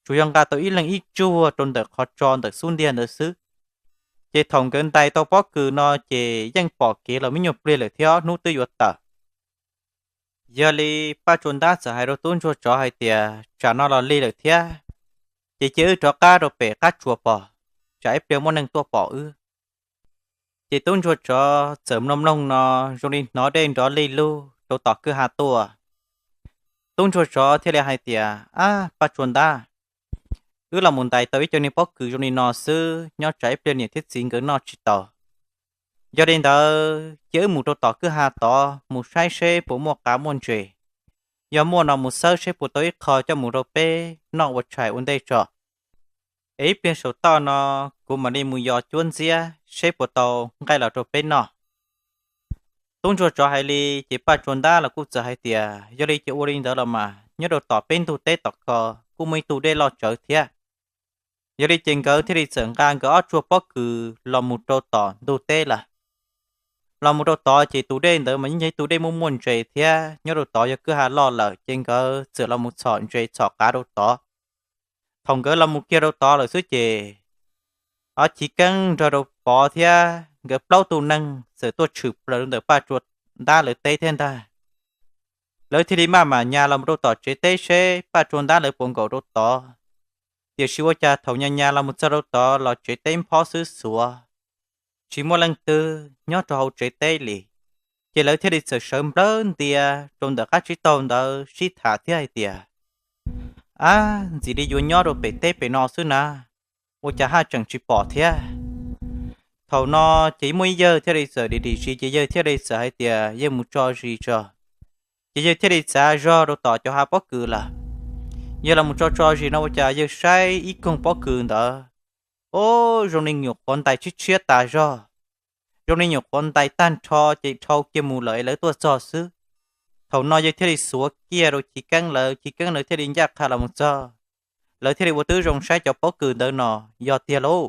Tsuas yog nqa tau ib leeg ib tsuag rau ntawm qhov tso ntawm xub ntiag ntawd xwb. Ces thaum nkawd ntais tau pob kws no ces yeej pom kev los me nyuag pliag lawm thiab ob hnub twb yuav tawm. Yog li Paj Tsua Ntab txawm hais rau Tub Ntsuag tsov hais tias, Tsam no los lig lawm thiab, ces cia wb rov qab rau pem qab tsuas pom, tsam ib pliag muaj neeg tuaj pom wb. Ces Tub Ntsuag tsov txawm mloog mloog no zoo li hnov dej nrov lig lug rau tom kwj ha tuaj. Tub Ntsuag tsov thiaj li hais tias, Ab Paj Tsua Ntab, wb los mus ntais tau ib co niag pob kws zoo li no xwb, nyob tsam ib pliag niam thiab txiv nkawd noj tsis tau. Yog li ntawd cia wb mus rau tom kwj ha tod mus saib seb puas muaj qav muaj ntses. Yog muaj no mus xawb seb puas tau ib qho coj mus rau peb noj ua tshais ua ntej tso. Es ib pliag saum toj no kuv mam li mus yos cuab ntxiab seb puas tau nqaij los rau peb noj. Tub Ntsuag tsov hais li ces Paj Tsua Ntab los kuj txawm hais tias, Yog li ces ua li ntawd los mas nyob rau tom peb ntug teb tom ko kuj muaj ib tug dej loj tsawv thiab. Yog li ces nkawd thiaj li txawm nqa nkawd ob tsuag pob kws los mus rau tom ntug teb lawm. Los mus rau tod ces tus dej ntawd mas yeej yog ib tug dej muaj muaj ntses thiab, nyob rau tod yog kwj ha loj lawm ces nkawd txawm los mus txhom ntses txhom qav rau tod. Thaum nkawd los mus kiag rau tod lawm xwb ces ob Chiv Keeb nrog rau Pov thiab nkawd plaub tug neeg txawm tuaj tshwm plaws rau ntawm Paj Tsua Ntab lawv teb thiab ntag. Lawv thiaj li maj mam nyas los mus rau tom tsev teb seb Paj Tsua Ntab lawv puas nkaum rau tod. Tiam sis ua cas thaum nyas nyas los mus txog rau tod los tsev teb nphob xwb xuav, tsis muaj leej twg nyob rau hauv tsev teb li. Ces lawv thiaj li txawm sawv nplawg ntia rau ntawm qab tsib taug ntawd sib tham thiab hais tias, Ab, ntxim li yuav nyob rau pem teb pem no xwb na, ua cas haj tseem tsis pom thiab. Thaum no ces muaj ib yawg thiaj li txawm dim dim zis ces yawg thiaj li txawm hais tias yawg mus tso zis tso. Ces yawg thiaj li txav zog rau tom cov hav pob kws lawm. Yawg los mus tso tso zis no ua cas yawg saib ib koog pob kws ntawd, o, zoo li nyuam qhuav ntais tshiab tshiab tas zog, zoo li nyuam qhuav ntais tag nrho ces dhau kiag mus lawm es lawv tuaj txog xwb. Thaum no yawg thiaj li xuav kiag rau Chiv Keeb lawv, Chiv Keeb lawv thiaj li ncaj qha los mus txog. Lawv thiaj li ua tib zoo saib cov pob kws ntawd no yog tiag lauj,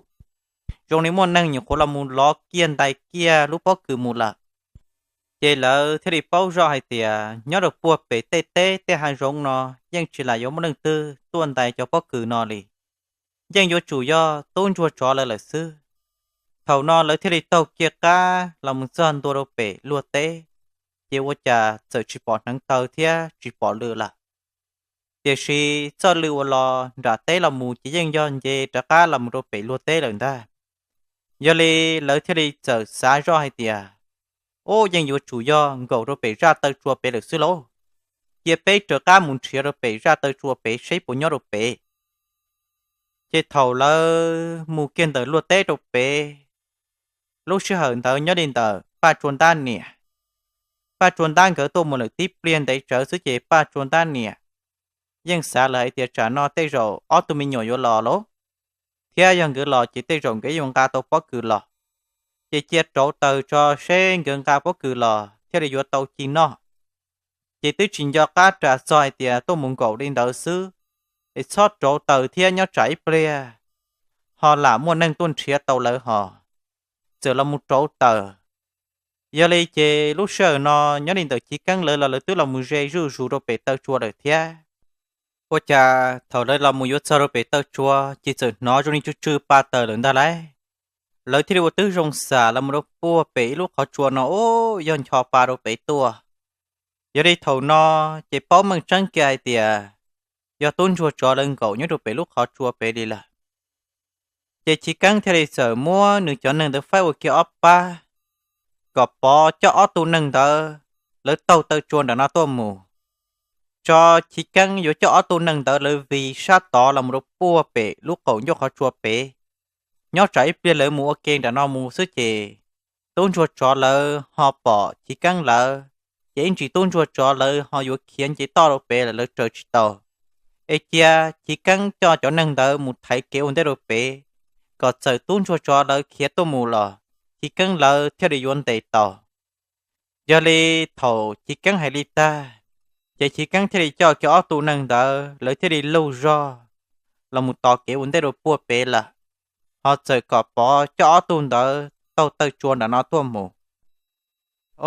zoo li muaj neeg nyuam qhuav los mus lov kiag ntais kiag lub pob kws mus lawm. Ces lawv thiaj li paub zoj hais tias nyob rau puag pem tej teb tej hav zoov no yeej tsis lam yuav muaj leej twg tuaj ntais cov pob kws no li, yeej yuav tsum yog tub ntsuag tsov lawv lawm xwb. Thaum no lawv thiaj li taug kiag qab los mus txog ntua rau pem luag teb, ces ua cas txawm tsis pom hneev taw thiab tsis pom lw lawm. Tiam sis txoj lw uas los nram teb los mus ces yeej yog nce rov qab los mus rau pem luag teb lawm ntag. Yog li lawv thiaj li txawm xav zoj hais tias, ub, yeej yuav tsum yog nkaum rau pem zaj taw tsua pem lawm xwb lauj. Cia peb raws qab mus nrhiav rau pem zaj taw tsua pem seb puas nyob rau pem. Ces thaum lawv mus kiag ntawm luag teb rau pem, lub sij hawm ntawd nyob li ntawm Paj Tsua Ntab niam, Paj Tsua Ntab nkawd tuaj mus lawm tib pliag ntev tsawv xwb ces Paj Tsua Ntab niam yeej xav lawm hais tias tsam no tej zaum ob tug me nyuam yuav los lauj, thiab yog nkawd los ces tej zaum nkawd yuav nqa tau pob kws los, ces cia rauv taws tso seb nkawd nqa pob kws los thiaj li yuav tau ci noj. Ces twb tsis nco qab ras txog hais tias tuaj mus nkaum li ntawd xwb, es txhob rauv taws thiab nyob tsam ib pliag ho lam muaj neeg tuaj nrhiav tau lawv hos, txawm los mus rauv taws. Yog li ces lub sij hawm no nyob li ntawm Chiv Keeb lawv los lawv twb los mus ze zuj zus rau pem taw tsua lawm thiab. Ua cas thaum lawv los mus yuav txog rau pem taw tsua ces txawm hnov zoo li tsw tsw pa taws lawm ntag lauj. Lawv thiaj li ua tib zoo xam los mus rau puag pem ib lub qhov tsua no, ub, yog ncho pa rau pem tuaj. Yog li thaum no ces paub meej tseeb kiag hais tias yog tub ntsuag tsov lawv nkaum nyob rau pem lub qhov tsua pem li lawm. Ces Chiv Keeb thiaj li txawm muab nws cov neeg ntawd faib ua kiag ob pab, kom Pov coj ob tug neeg ntawd lawv taug taw tsua nram no tuaj mus, tso Chiv Keeb yuav coj ob tug neeg ntawd lawv vij sab tod los mus rau puag pem lub qaum ncauj qhov tsua pem. Nyob tsam ib pliag lawv mus ua ke nram no mus xwb ces tub ntsuag tsov lawv ho pom Chiv Keeb lawv, ces ib ntsis tub ntsuag tsov lawv ho yuav khiav nce toj rau pem lawm lawv raws tsis tau. Es cia Chiv Keeb coj cov neeg ntawd mus thaiv kev ua ntej rau pem, kom txawm tub ntsuag tsov lawv khiav tuaj mus los Chiv Keeb lawv thiaj li yuav ntes tau. Yog li thaum Chiv Keeb hais li tag, ces Chiv Keeb thiaj li coj kiag ob tug neeg ntawd lawv thiaj li laug zog los mus tos kev ua ntej rau puag pem lawm, ho txawm kom Pov coj ob tug ntawd taug taw tsua nram no tuaj mus.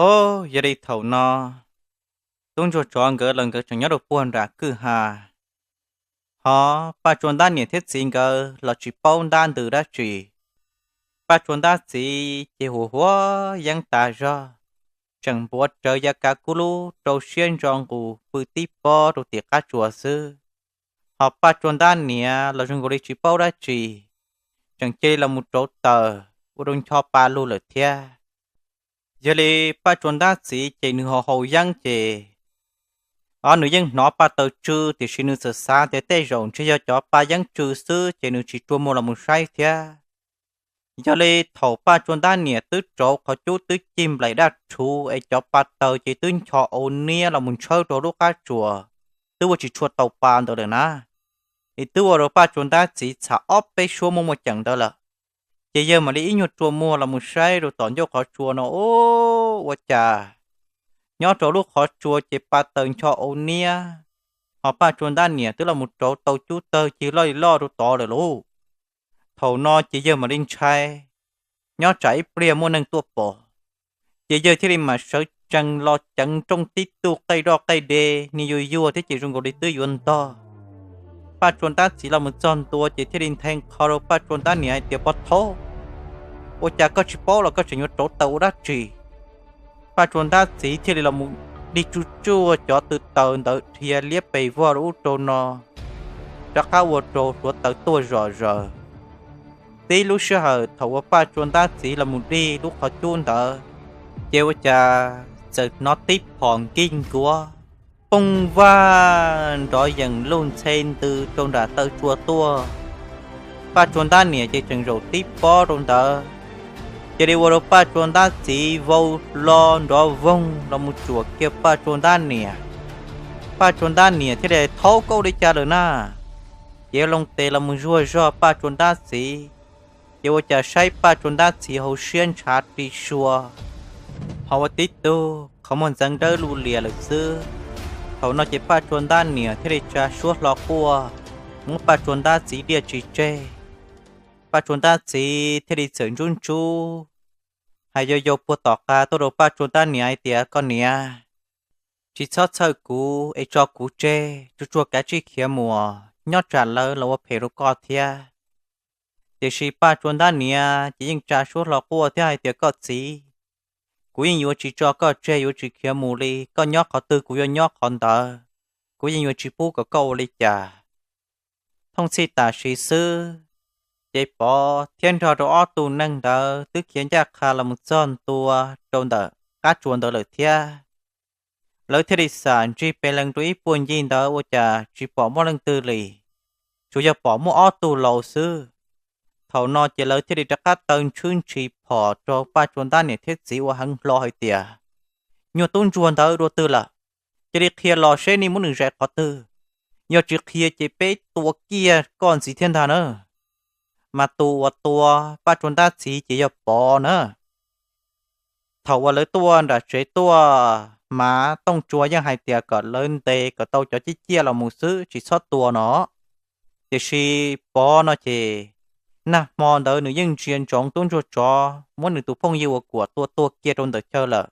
Ob, yog li thaum no tub ntsuag tsov nkawd los nkawd tseem nyob rau puag nram kwj ha, ho Paj Tsua Ntab niam thiab txiv nkawd los tsis paub ntab ntws dab tsi. Paj Tsua Ntab txiv ces huas huas yeeb tas zog, tseem npuav rawv ya kav kub lub rau siab ntso nqus pw tib pob rau tim qab tsuas xwb. Ho Paj Tsua Ntab niam los zoo nkaus li tsis paub dab tsi, tseem cia li los mus rauv taws ua rau ncho pa lug lawm thiab. Yog li Paj Tsua Ntab txiv ces nws ho haus yeeb ces, o, nws yeej hnov pa taws tsw tiam sis nws txawm xav tias tej zaum ntshe yog cov pa yeeb tsw xwb ces nws tsis rua muag los mus saib thiab. Yog li thaum Paj Tsua Ntab niam twb rauv qhov cub twb cig nplaim daj rhuv es cov pa taws ces twb ncho au niab los mus ntshawb rau lub qab tsuas, twb ua tsis tshua tau pa ntawd lawm na, es twb ua rau Paj Tsua Ntab txiv txham ob peb suab muaj muaj ceem ntawd lawm. Ces yawg mam li ib nyuag rua muag los mus saib rau tom ncauj qhov tsua no, ub, ua cas nyob rau lub qhov tsua ces pa taws ncho au niab, ho Paj Tsua Ntab niam twb los mus rauv tau cub tawg cig loj li loj rau tod lawm lauj. Thaum no ces yawg mam li ntshai, nyob tsam ib pliag muaj neeg tuaj pom, ces yawg thiaj li mam sawv tsees los ceev nrooj tib tug qej roj qej de, niag yuag yuag thiab ces zoo nkaus li twb yuav ntog. Paj Tsua Ntab txiv los mus txog ntua ces thiaj li nthe qho rau Paj Tsua Ntab niam hais tias, Pov thaub, ua cas koj tsis paub los koj tseem yuav rauv taws ua dab tsi? Paj Tsua Ntab txiv thiaj li los mus dig tsuj tsuaj cov tw taws ntawd dhia liab pes vog rau ub rau no, rov qab ua rau hluav taws tuaj zom zaws. Tib lub sij hawm thaum uas Paj Tsua Ntab txiv los mus dig lub qhov cub ntawd, ces ua cas txawm hnov tib phom nkig nkuav pooj vag nrov yees luj ntxhe ntws rau nram taw tsua tuaj. Paj Tsua Ntab niam ces tseem zaum tib pob rau ntawd, cia li ua rau Paj Tsua Ntab txiv vau hlo nrov voog los mus tsuam kiag Paj Tsua Ntab niam. Paj Tsua Ntab niam thiaj li, Thaub, koj ua li cas lawm na? Ces loo tes los mus zuag zog Paj Tsua Ntab txiv, ces ua cas saib Paj Tsua Ntab txiv hauv siab ntshav ri sua, ho ua tib tug qhov muag ntxeev dawb lug lias lawm xwb. Thaum no ces Paj Tsua Ntab niam thiaj li tsa suab hlo quaj, muab Paj Tsua Ntab txiv diaj tsis tseg. Paj Tsua Ntab txiv thiaj li txawm ntsub ntsub, hais yau yau puag tom qab tuaj rau Paj Tsua Ntab niam hais tias, Koj niam, tsis txhob txhawj kuv es tso kuv tseg, tsuag tsuag kav tsij khiav mus, nyob tsam lawv los ua phem rau koj thiab. Tiam sis Paj Tsua Ntab niam ces yeej tsa suab hlo quaj thiab hais tias, Koj txiv, kuv yeej yuav tsis tso koj tseg, yuav tsis khiav mus li. Koj nyob qhov twg kuv yuav nyob qhov ntawd, kuv yeej yuav tsis pub kom koj ua li cas. Thooj txhij tam sim xwb, ces Pov thiab nrog rau ob tug neeg ntawd twb khiav ncaj qha los mus txog ntua rau ntawm qab tsuas ntawd lawm thiab. Lawv thiaj li xam ntsig pes lees rau ib puag ncig ntawd ua cas tsis pom muaj leej twg li, tsuas yog pom muaj ob tug laus xwb. Thaum no ces lawv thiaj li rov qab taw ntshwb ntshis phom rau Paj Tsua Ntab niam thiab txiv ua heev hlo hais tias, nyuag tub ntsuag ntawd dua twg lawm? Cia li qhia los seb nej muab nws zais qhov twg. Yog tsis qhia ces peb tua kiag koj ntxiv thiab ntag na. Mas tus uas tua Paj Tsuas Ntab txiv ces yog Pov na. Thaum uas lawv tuaj nram tsev tuaj mas Tooj Tsua yeej hais tias kom lawv ntes kom tau cov ciaj ciaj los mus xwb, tsis txhob tua no. Tiam sis Pov no ces nag hmo ntawd nws yeej ntsia ntsoov tub ntsuag tsov muab nws tus phooj ywg uas Kuam tua tuag kiag rau ntawm chaw lawm,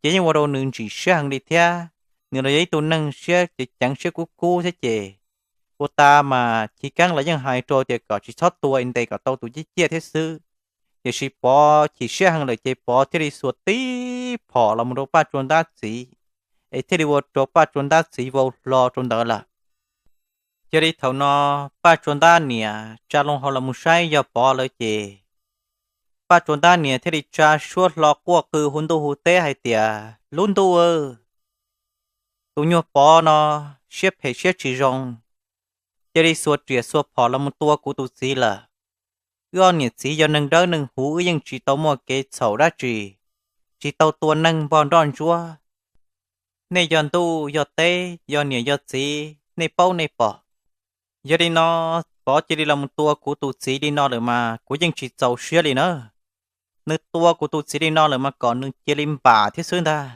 ces yeej ua rau nws ntsim siab heev li thiab. Nws los yog ib tug neeg siab ceev ceev siab kub kub thiab ces ua tas mas Chiv Keeb los yeej hais rau tias kom tsis txhob tua, ntes kom tau tus ciaj ciaj thiab xwb. Tiam sis Pov chim siab heev lawm ces Pov thiaj li xuas tib phom los mus rau Paj Tsuas Ntab txiv, es thiaj li ua rau Paj Tsuas Ntab txiv vau hlo rau ntawd lawm. Cia li thaum no Paj Tsuas Ntab niam tsa loo hau los mus saib yog Pov lawm ces Paj Tsuas Ntab niam thiaj li tsa suab hlo quaj qw hu ntuj hu teb hais tias, Lub ntuj, tus nyuag Pov no siab phem siab tsis zoo, cia li xuas riam xuas phom los mus tua kuv tus txiv lawm. Wb ob niam txiv yog neeg dawb neeg huv, wb yeej tsis tau muaj kev txhaum dab tsi, tsis tau tua neeg npog nroj ntsuab. Nej yog ntuj yog teb, yog niam yog txiv, nej paub nej pom. Yog li no Pov cia li los mus tua kuv tus txiv li no lawm mas kuv yeej tsis txaus siab li na. Nws tua kuv tus txiv li no lawm mas kom nws cia li npam thiab xwb ntag.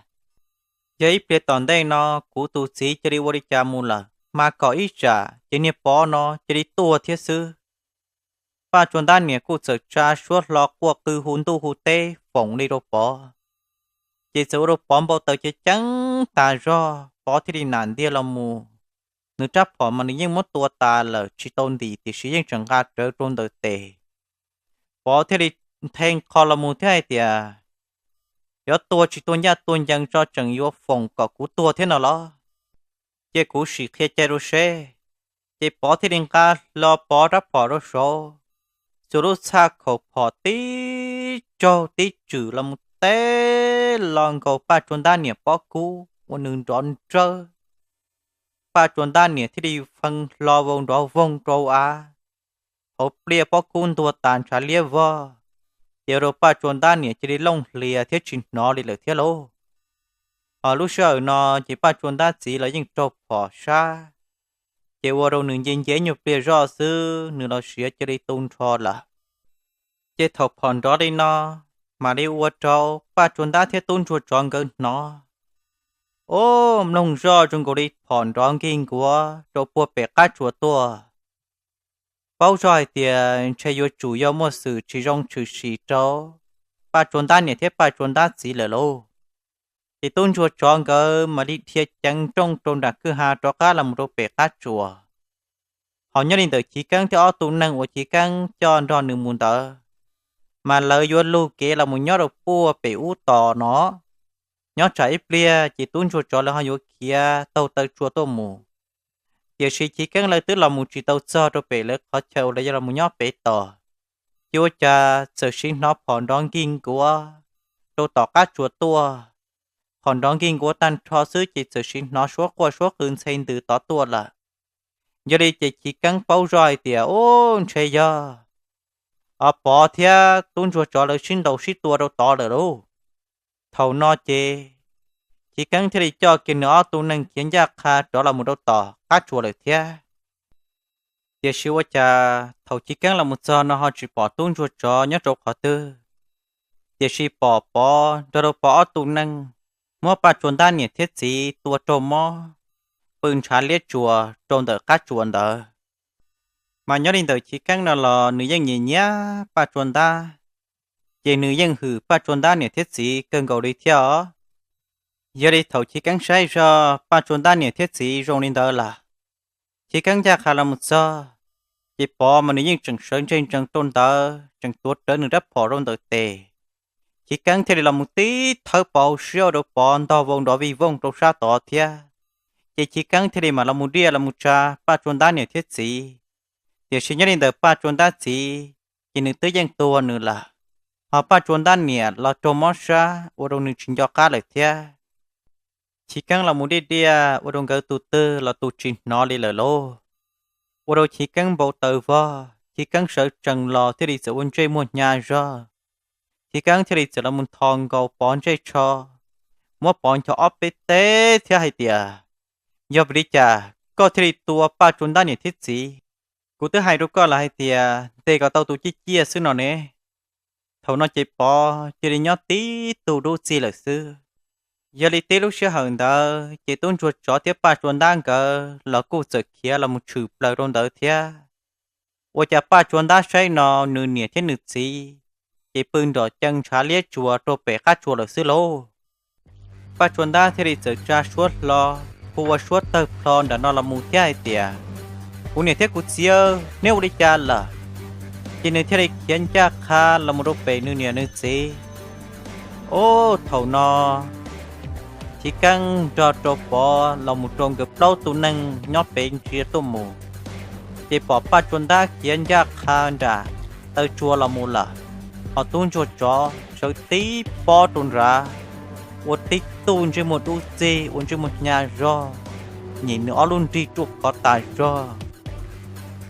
Yog ib pliag tom ntej no kuv tus txiv cia li ua li cas mus lawm mas kom ib tsam ces niag Pov no cia li tuag thiab xwb. Paj Tsuas Ntab niam kuj txawm tsa suab hlo quaj qw hu ntuj hu teb foom li rau Pov. Ces txawm ua rau Pov npau taws ceev ceev tas zog, Pov thiaj li nam ntiag los mus. Nws rab phom mas nws yeej muab tua tas lawm tsis tau ntim, tiam sis yeej tseem nqa rawv rau ntawm tes. Pov thiaj li nthe nqho los mus thiab hais tias, Yuav tua tsis tua ncaj tua ncees tso tseem yuav foom kom kuv tuag thiab no los? Cia kuv sim qhia cai rau seb. Ces Pov thiaj li nqa hlo Pov rab phom rau saud, txua lub txhaj khaum phom tib tsaug tib tswm los mus teb los nkaus Paj Tsuas Ntab niam pob kub ua nws nrov nrawb. Paj Tsuas Ntab niam thiaj li fee hlo vau nrov voog rau av, hauv pliaj pob kub ntuag tas ntshav liab vog, ces ua rau Paj Tsuas Ntab niam cia li looj hlias thiab tsis hnov li lawm thiab lauj. Ho lub sij hawm no ces Paj Tsuas Ntab txiv los yeej raug phom sab, ces ua rau nws nce nce nyuag pliag zoj xwb nws los siav cia li tu nrho lawm. Ces thaum phom nrov li no, mam li ua rau Paj Tsuas Ntab thiab tub ntsuag tsov nkawd hnov. Ub, mloog zoj zoo nkaus li phom nrov nkig nkuav rau puag pem qab tsuas tuaj. Paub zoj hais tias ntshe yuav tsum yog muaj xwm tsis zoo tshwm sim rau Paj Tsuas Ntab niam thiab Paj Tsuas Ntab txiv lawm lauj. Ces tub ntsuag tsov nkawd mam li dhia ceev nrooj rau nram kwj ha rov qab los mus rau pem qab tsuas. Ho nyob li ntawm Chiv Keeb thiab ob tug neeg uas Chiv Keeb coj nrog nws mus ntawd, mas lawv yuav lug kev los mus nyob rau puag pem ub tos no. Nyob tsam ib pliag ces tub ntsuag tsov lawv ho yuav khiav taug taw tsua tuaj mus. Tiam sis Chiv Keeb lawv twb los mus tsis tau txog rau pem lawv qhov chaw uas lawv yuav los mus nyob pem tos, ces ua cas txawm siv hnov phom nrov nkig nkuav rau tom qab tsuas tuaj. Phom nrov nkig nkuav tag nrho xwb ces txawm siv hnov suab quaj suab qw ntxhe ntws tod tuaj lawm. Yog li ces Chiv Keeb paub zoj hais tias, ub, ntshe yog o Pov thiab tub ntsuag tsov lawv sib ntaus sib tua rau tod lawm lauj. Thaum no ces Chiv Keeb thiaj li coj kiag nws ob tug neeg khiav ncaj qha rov los mus rau tom qab tsuas lawm thiab. Tiam sis ua cas thaum Chiv Keeb los mus txog no ho tsis pom tub ntsuag tsov nyob rau qhov twg, tiam sis pom Pov nrog rau Pov ob tug neeg muab Paj Tsuas Ntab niam thiab txiv tua raug mob pw ntshav liab tsuas rau ntawm qab tsuas ntawd. Mas nyob li ntawm Chiv Keeb no los nws yeej nyiam nyiam Paj Tsuas Ntab, ces nws yeej hwm Paj Tsuas Ntab niam thiab txiv kawg nkaus li thiab os. Yog li thaum Chiv Keeb saib zog Paj Tsuas Ntab niam thiab txiv zoo li ntawd lawm, Chiv Keeb ncaj qha los mus txog, ces Pov mas nws yeej tseem sawv ntseg ntsees rau ntawd tseem tuav rawv nws rab phom rau ntawm tes. Chiv Keeb thiaj li los mus tib thawb Pov hauv siab ua rau Pov ntog vau nrov vij voog rau sab tod thiab. Ces Chiv Keeb thiaj li mam los mus diaj los mus tsa Paj Tsuas Ntab niam thiab txiv. Tiam sis nyob li ntawm Paj Tsuas Ntab txiv, ces nws twb yeej tuag nws lawm, ho Paj Tsuas Ntab niam los raug mob sab ua rau nws tsis nco qab lawm thiab. Chiv Keeb los mus diaj diaj ua rau nkawd tus twg los tus tsis hnov li lawm lauj. Ua rau Chiv Keeb npau taws vog, Chiv Keeb sawv tsees los thiaj li txawm ua ntsej muag hnyav zog. Chiv Keeb thiaj li txawm los mus ntho nkaus Pov ntsej tsho, muab Pov ncho ob peb teg thiab hais tias, yog vim li cas koj thiaj li tua Paj Tsua Ntab niam thiab txiv? Kuv twb hais rau koj lawm hais tias ntes kom tau tus ciaj ciaj xwb no ne. Thaum no ces Pov cia li nyob tib tug dub txig lawm xwb. Yog li tib lub sij hawm ntawd ces tub ntsuag tsov thiab Paj Tsua Ntab nkawd los kuj txawm khiav los mus tshwm plaws rau ntawd thiab. Ua cas Paj Tsua Ntab saib no nws niam thiab nws txiv ces pw nrom cees ntshav liab tsuas rau pem qab tsuas lawm xwb lauj. Paj Tsua Ntab thiaj li txawm tsa suab hlo, hu ua suab tawg plho nram no los mus thiab hais tias, kuv niam thiab kuv txiv, neb ua li cas lawm? Ces nws thiaj li khiav ncaj qha los mus rau pem nws niam nws txiv. Ub, thaum no Chiv Keeb nrog rau Pov los mus rau nkawd plaub tug neeg nyob pem ntsia tuaj mus, ces pom Paj Tsua Ntab khiav ncaj qha nram taw tsua los mus lawm, ho tub ntsuag tsov sawv tib pob rau nrad, ua tib tug ntsej muag dub txig ua ntsej muag hnyav zog, nyem nws ob lub nrig ruaj khov tas zog.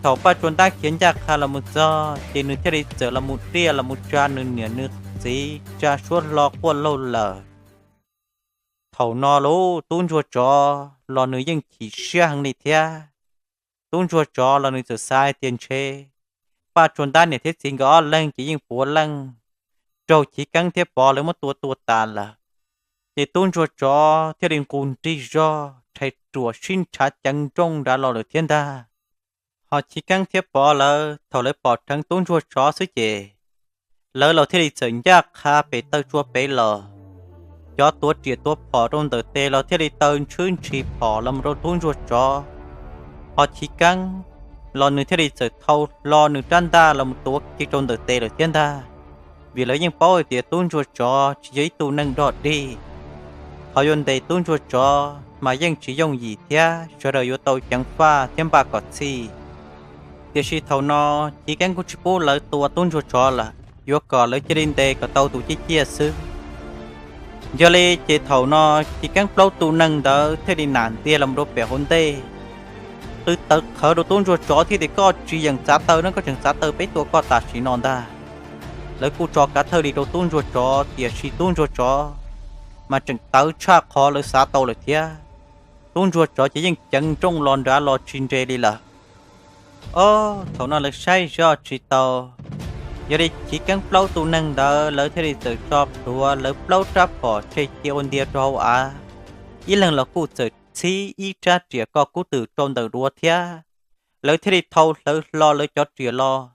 Thaum Paj Tsua Ntab khiav ncaj qha los mus txog ces nws thiaj li txawm los mus riaj los mus tsa nws niam nws txiv tsa suab hlo quaj laug lawm. Thaum no lauj, tub ntsuag tsov los nws yeej chim siab heev li thiab. Tub ntsuag tsov los nws txawm xav hais tias ntshe Paj Tsua Ntab niam thiab txiv nkawd ob leeg ces yeej puav leej raug Chiv Keeb thiab Pov lawv muab tua tua tas lawm. Ces tub ntsuag tsov thiaj li nqus nrig zog rhais ruam sib nrhav ceev nrooj nrad los lawm thiab ntag. Ho Chiv Keeb thiab Pov lawv thaum lawv pom dheev tub ntsuag tsov xwb ces lawv los thiaj li txawm ncaj qha pem taw tsua pem los. Cov tuav riam tuav phom rau ntawm tes los thiaj li taw ntshwb ntshis phom los mus rau tub ntsuag tsov. Ho Chiv Keeb los nws thiaj li txawm thau hlo nws rab ntaj los mus tuav kiag rau ntawm tes lawm thiab ntag. Vim lawv yeej paub hais tias tub ntsuag tsov tsis yog ib tug neeg dog dig, qhov yuav ntes tub ntsuag tsov mas yeej tsis yooj yim thiab sawv daws yuav tau ceev faj thiab npaj kom txhij. Tiam sis thaum no Chiv Keeb kuj tsis pub lawv tua tub ntsuag tsov lawm, yuav kom lawv cia li ntes kom tau tus ciaj ciaj xwb. Yog li ces thaum no Chiv Keeb plaub tug neeg ntawd thiaj li nam ntiag los rau pem hauv ntej, qw tawv qhawv rau tub ntsuag tsov thiab tias, koj tsis yeem txav taw no, koj tseem txav taw peb tua koj tam sim no ntag. Lawv kuj tso kav thawj li rau tub ntsuag tsov, tiam sis tub ntsuag tsov mas tseem tawv tshaj qhov lawv xav tau lawm thiab. Tub ntsuag tsov ces yeej ceev nrooj los nrad los tsis nres li lawm. Ob, thaum no lawv saib zoj tsis tau, yog li Chiv Keeb plaub tug neeg ntawd lawv thiaj li txawm tso plhuav lawv plaub rab phom tseg cia ua ntiag rau hauv av. Ib leeg los kuj txawm txhib ib rab riam koj kub twm rau ntawm duav thiab. Lawv thiaj li thau hlawv hlo lawv cov riam los,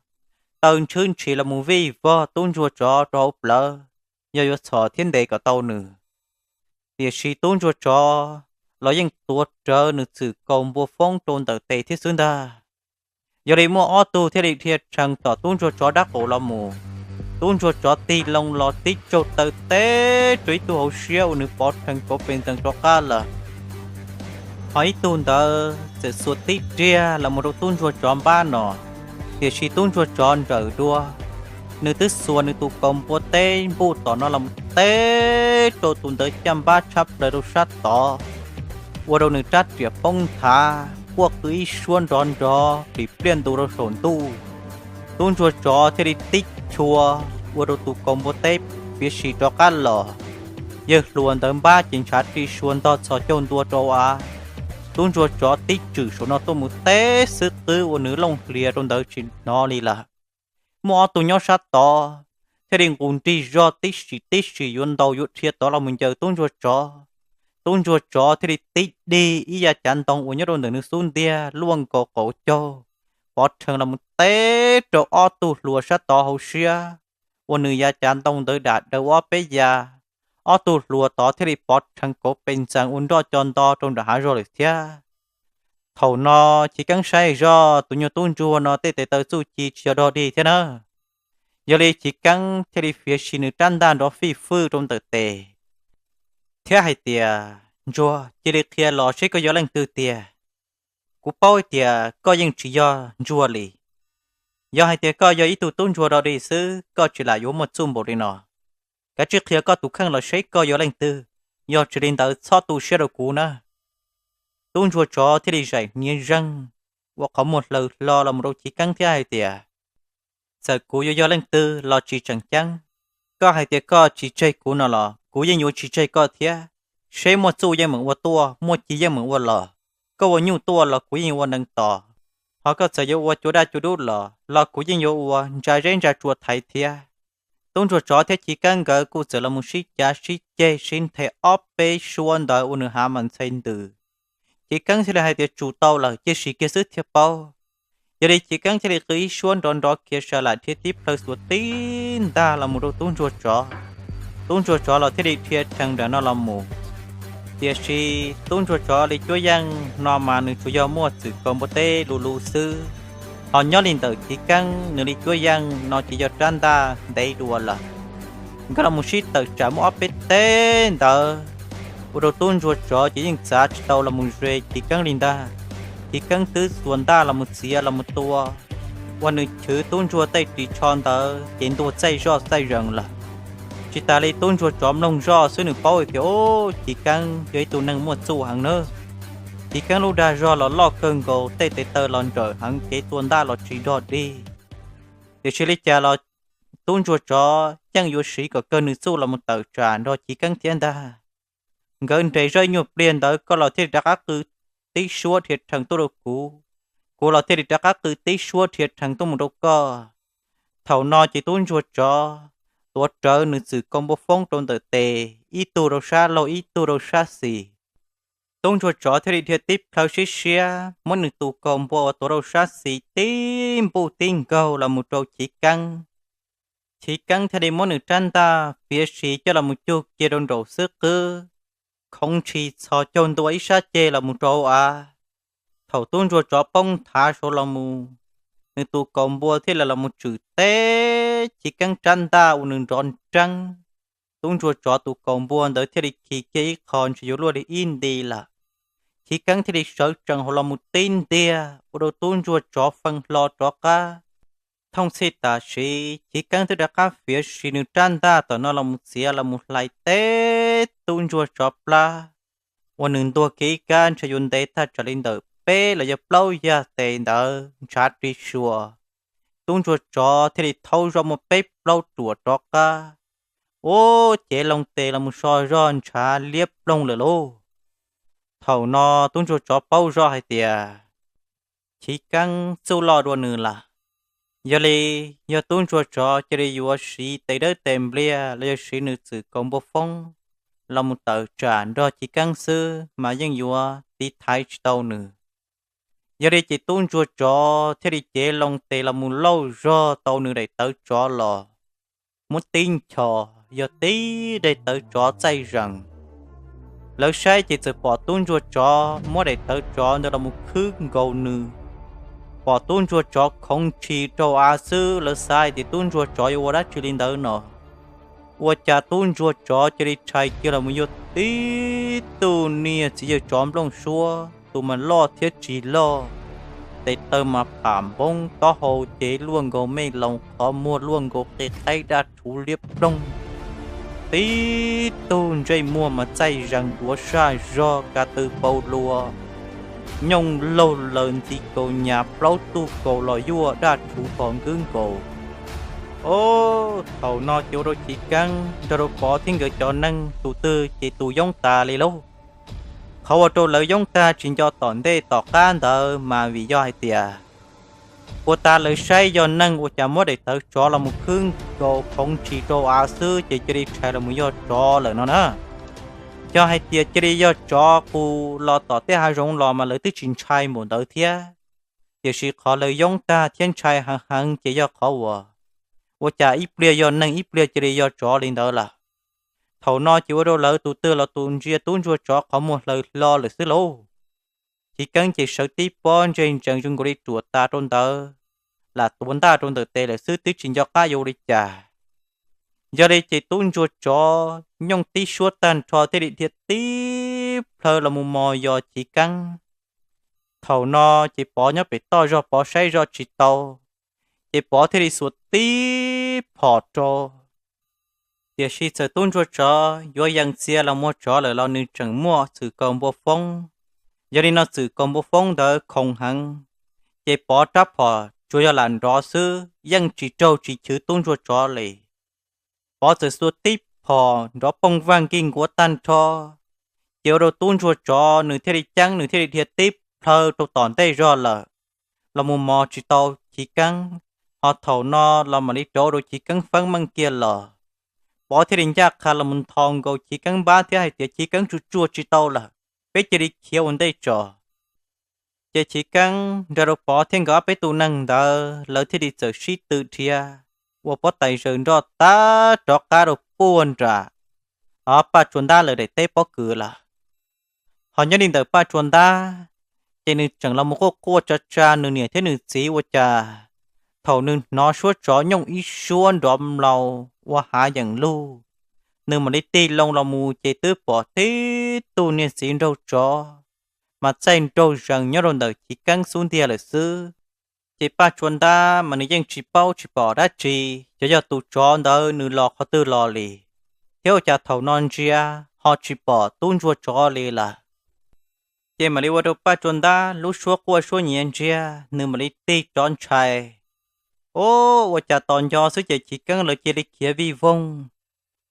taw ntshwb ntshis los mus vij vog tub ntsuag tsov rau hauv plawv, yog yuav txhom thiab ntes kom tau nws. Tiam sis tub ntsuag tsov los yeej tuav rawv nws txwm kaus npua foob rau ntawm tes thiab xwb ntag. Yog li muaj ob tug thiaj li dhia rhees tom tub ntsuag tsov dab qaum los mus. Tub ntsuag tsov tig loo los tib tsaug taw teb rau ib tug hauv siab uas nws pov rhees kauv pes ntxees rov qab lawm. Ho ib tug ntawd txawm xuas tib riag los mus rau tub ntsuag tsov npab no, tiam sis tub ntsuag tsov nrawm dua, nws twb xuas nws tus kaus npua teb npuj tom no los teb rau tus ntawd caj npab tshab plaws rau sab tod, ua rau nws rab riam poob nthav quaj qw ib suab nrov nrov plim pliaj ntu rau saum ntuj. Tub ntsuag tsov thiaj li tib chua, ua rau tus kaus npua teb piav si rov qab los. Yawg hluas ntawd npab ces ntshav ri sua ntog txhos caug ntua rau av. Tub ntsuag tsov tib tswm saum no tuaj mus teb xwb qwb ua nws looj hlias rau ntawd tsis hnov li lawm. Muaj ob tug nyob sab tod thiaj li nqus nrig zog tib sim tib sim yuav ntaus yuav dhia tod los mus ncaws tub ntsuag tsov. Tub ntsuag tsov thiaj li tib dig ib yav cav ntoo uas nyob rau ntawm nws xub ntiag luaj nkaus qaum caug, pov rhees los mus teb rau ob tug hluas sab tod hauv siab, ua nws yav cav ntoo ntawd dam daws ob peb yav. Ob tug hluas tod thiaj li pov rhees kauv pes ntxees ua nroj co nto rau nram hav zog lawm thiab. Thaum no Chiv Keeb saib zoj tus nyuag tub ntsuag no tej tes taw txuj ci tsis yog dog dig thiab na. Yog li Chiv Keeb thiaj li fiav si nws rab ntaj nrov fij fwj rau ntawm tes thiab hais tias, ntsuag, cia li qhia los seb koj yog leej twg tiag. Kuv paub hais tias koj yeej tsis yog ntsuag li. Yog hais tias koj yog ib tug tub ntsuag dog dig xwb koj tsis lam yuav muaj txuj npaum li no. Kav tsij qhia koj tus kheej los seb koj yog leej twg, yog tsis li ntawd txhob tu siab rau kuv na. Tub ntsuag tsov thiaj li zaim hniav zeeg ua qhov muag hlaws hlo los mus rau Chiv Keeb thiab hais tias, txawm kuv yuav yog leej twg los tsis tseem ceeb. Koj hais tias koj tsis tseg kuv no los kuv yeej yuav tsis tseg koj thiab. seb muaj txuj yeej meem ua tuaj, muaj ci yeej meem ua los. Koj ua nyuj tuaj los kuv yeej ua nees tos, ho koj txawm yuav ua cua daj cua dub los los kuv yeej yuav ua ntsa zeb ntsa tsua thaiv thiab. Tub ntsuag tsov thiab chiv keeb nkawd kuj txawm los mus sib cav sib ceg sib nthe ob peb suab ntawd ua nws hav mas ntxhe ntws. Chiv keeb thiaj li hais tias tsum tau lawm cia siv kiag xwb thiaj paub. Yog li chiv keeb thiaj li qw ib suab nrov nrov khiav sa lam dhia tib plhaw xuas tib ntaj los mus rau tub ntsuag tsov. Tub ntsuag tsov los thiaj li dhia rhees nram no los mus. Tiam sis tub ntsuag tsov li cuab yeej no mas nws tsuas yog muaj txwm kaus npua teb lu lu xwb, ho nyob li ntawm chiv keeb nws li cuab yeej no ces yog rab ntaj ntev dua lawm. Nkawd los mus sib tawm tsam muaj ob peb teg ntawd, ua rau tub ntsuag tsov ces yeej txav tsis tau los mus ze chiv keeb li ntag. Chiv keeb twb xuas ntaj los mus txiav los mus tua, ua nws chwv tub ntsuag tej ris tsho ntawd ces ntuag txaij zoj txaij zees lawm. Tsis tas li tub ntsuag tsov mloog zoj xwb nws paub tias ub, chiv keeb yog ib tug neeg muaj txuj heev nawb. Chiv keeb lub dag zog los loj kawg nkaus, tej tes taw los nrawm heev, kev tua ntaj los tsis dog dig. Tiam sis li cas los tub ntsuag tsov yeej yuav siv kom kawg nws txuj los mus tawm tsam nrog chiv keeb thiab ntag. Nkawd nres zoj ib nyuag pliag ntawd koj los thiaj li rov qab qw tib suab dhia rhees tuaj rau kuv, kuv los thiaj li rov qab qw tib suab dhia rhees tuaj mus rau koj. Thaum no ces tub ntsuag tsov tuav rawv nws txwm kaus npua foob rau ntawm tes, ib tug rau sab laug ib tug rau sab xis. Tub ntsuag tsov thiaj li dhia tib plhaw siab siab muab nws tus kaus npua uas tuav rau sab xis tib npuj tib nkaug los mus rau chiv keeb. Chiv keeb thiaj li muab nws rab ntaj fiav si coj los mus cug kiag rau nraum xwb qwb, khoov ntshis txhos caug ntua ib sab ceg los mus rau hauv av. Thaum tub ntsuag tsov poob nthav saud los mus, nws tus kaus npua thiaj li los mus tswm teb chiv keeb rab ntaj ua nws nrov nreeb. Tub ntsuag tsov tus kaus npua ntawd thiaj li khi kiag ib qho ntshe yuav luaj li ib nti lawm. Chiv keeb thiaj li sawv tsees hauv los mus tib ntiag ua rau tub ntsuag tsov fee hlo rov qab. Thooj txhij tam sim chiv keeb twb rov qab fiav si nws rab ntaj tom no los mus txiav los mus hlais teb tub ntsuag tsov plab, ua nws ntuag kiag ib kab ntshe yuav ntev thaj tsam li ntawm peb los yog plaub yag tes ntawd ntshav ri sua. Tub ntsuag tsov thiaj li thaub zoj muaj peb plaub ruam rov qab, ua cev loo tes los mus so zog ntshav liab ploog lawm lauj. Thaum no tub ntsuag tsov paub zoj hais tias chiv keeb txuj loj dua nws lawm. Yog li, yog tub ntsuag tsov cia li yuav siv tes dawb tes npliag los yog siv nws txwm kaus npua foob los mus tawm tsam nrog chiv keeb xwb mas yeej yuav tiv thaiv tsis tau nws. Yog li ces tub ntsuag tsov thiaj li cev loo tes los mus lauj zog tau nws daim tawv tsov los, muab tib nchos yog tib daim tawv tsov txaij zees. Lawv saib ces txawm pom tub ntsuag tsov muab daim tawv tsov ntawd los mus khwb nkaus nws. Pom tub ntsuag tsov khoov ntshis rau av xwb lawv xav hais tias tub ntsuag tsov yuav ua dab tsi li ntawd no. Ua cas tub ntsuag tsov cia li rhais kiag los mus yog tib tug niag txiv yawg tsov nplooj suab, tus mas loj thiab tsis loj, tes taw mas pham npoob, taub hau ces luaj nkaus mej loos, qhov muag luaj nkaus qe qaib daj rhuv liab ploog, tib tug ntsej muag mas txaij zees duav saj zog, ka tw pau lua, nyooj laug laws ntxi kaus nyas, plaub tug kaus los yuaj daj rhuv phom nkwb nkaus. Ob, thaum no ces ua rau chiv keeb nrog rau pov thiab nkawd cov neeg tus twg ces tus yoob tas li lauj. Qhov ua rau lawv yoob tag tsis nco tom ntej tom qab ntawd mas vim yog hais tias puag ta lawv saib yog neeg, ua cas muab daim tawv tsov los mus khwb nkaus khoov ntshis rau av xwb ces cia li rhais los mus yog tsov lawm no na. Yog hais tias cia li yog tsov qus los tom tej hav zoov los mas lawv twb tsis ntshai npaum ntawd thiab. Tiam sis qhov lawv yoob tag thiab ntshai heev heev ces yog qhov uas ua cas ib pliag yog neeg ib pliag cia li yog tsov li ntawd lawm. Thaum no ces ua rau lawv tus twg los tus ntsia tub ntsuag tsov qhov muag hlaws hlo lawm xwb lauj. Chiv keeb ces sawv tib pob ntseg ntsees zoo nkaus li ruam tas rau ntawd, lam tuav ntaj rau ntawm tes lawm xwb twb tsis nco qab yuav ua li cas. Yog li ces tub ntsuag tsov nyooj tib suab tag nrho thiaj li dhia tib plhaw los mus mos yos chiv keeb. Thaum no ces pov nyob pem toj zog pov saib zoj tsis tau, ces pov thiaj li xuas tib phom rau. Tiam sis txawm tub ntsuag tsov yuav yees txia los muag tsov lawm los nws tseem muaj txwm kaus npua foob. Yog li no txwm kaus npua foob ntawd khoov heev, ces pov rab phom tsuas yog lam nrov xwb yeej tsis raug tsis chwv tub ntsuag tsov li. Pov txawm xuas tib phom nrov pooj vag nkig nkuav tag nrho, ces ua rau tub ntsuag tsov nws thiaj li ceeb, nws thiaj li dhia tib plhaw rau tom ntej zog lawm, los mus mos tsis tau Chiv Keeb. Ho thaum no los mam li rov ua rau Chiv Keeb feeb meej kiag los. Pov thiaj li ncaj qha los mus nthos nkaus Chiv Keeb npab thiab hais tias, Chiv Keeb, tsuag tsuag tsis tau lawm, peb cia li khiav ua ntej tso. Ces Chiv Keeb nrog rau Pov thiab nkawd ob peb tug neeg ntawd lawv thiaj li txawm sib tw dhia ua pob tais zaws nroj tag rov qab rau puag nram Paj Tsua Ntab lawv daim teb pob kws lawm. Ho nyob li ntawm Paj Tsua Ntab, ces nws tseem los mus quaj quaj tsa tsa nws niam thiab nws txiv ua cas thaum nws hnov suab tsov nyooj ib suab nrov mlaus ua hav yeem lug, nws mam li tig loo los mus ces twb pom tib tug niag txiv nraug tsov mas txaij nraug zees nyob rau ntawm Chiv Keeb xub ntiag lawm xwb. Ces Paj Tsua Ntab mas nws yeej tsis paub tsis pom dab tsi, xyov yog tus tsov ntawd nws los qhov twg los li, thiab ua cas thaum no ntsia ho tsis pom tub ntsuag tsov li lawm. Ces mam li ua rau Paj Tsua Ntab lub suab quaj suab nyiav ntsiag, nws mam li tig rov ntshai. Ua cas tos nco xwb ces Chiv Keeb lawv cia li khiav vij voog,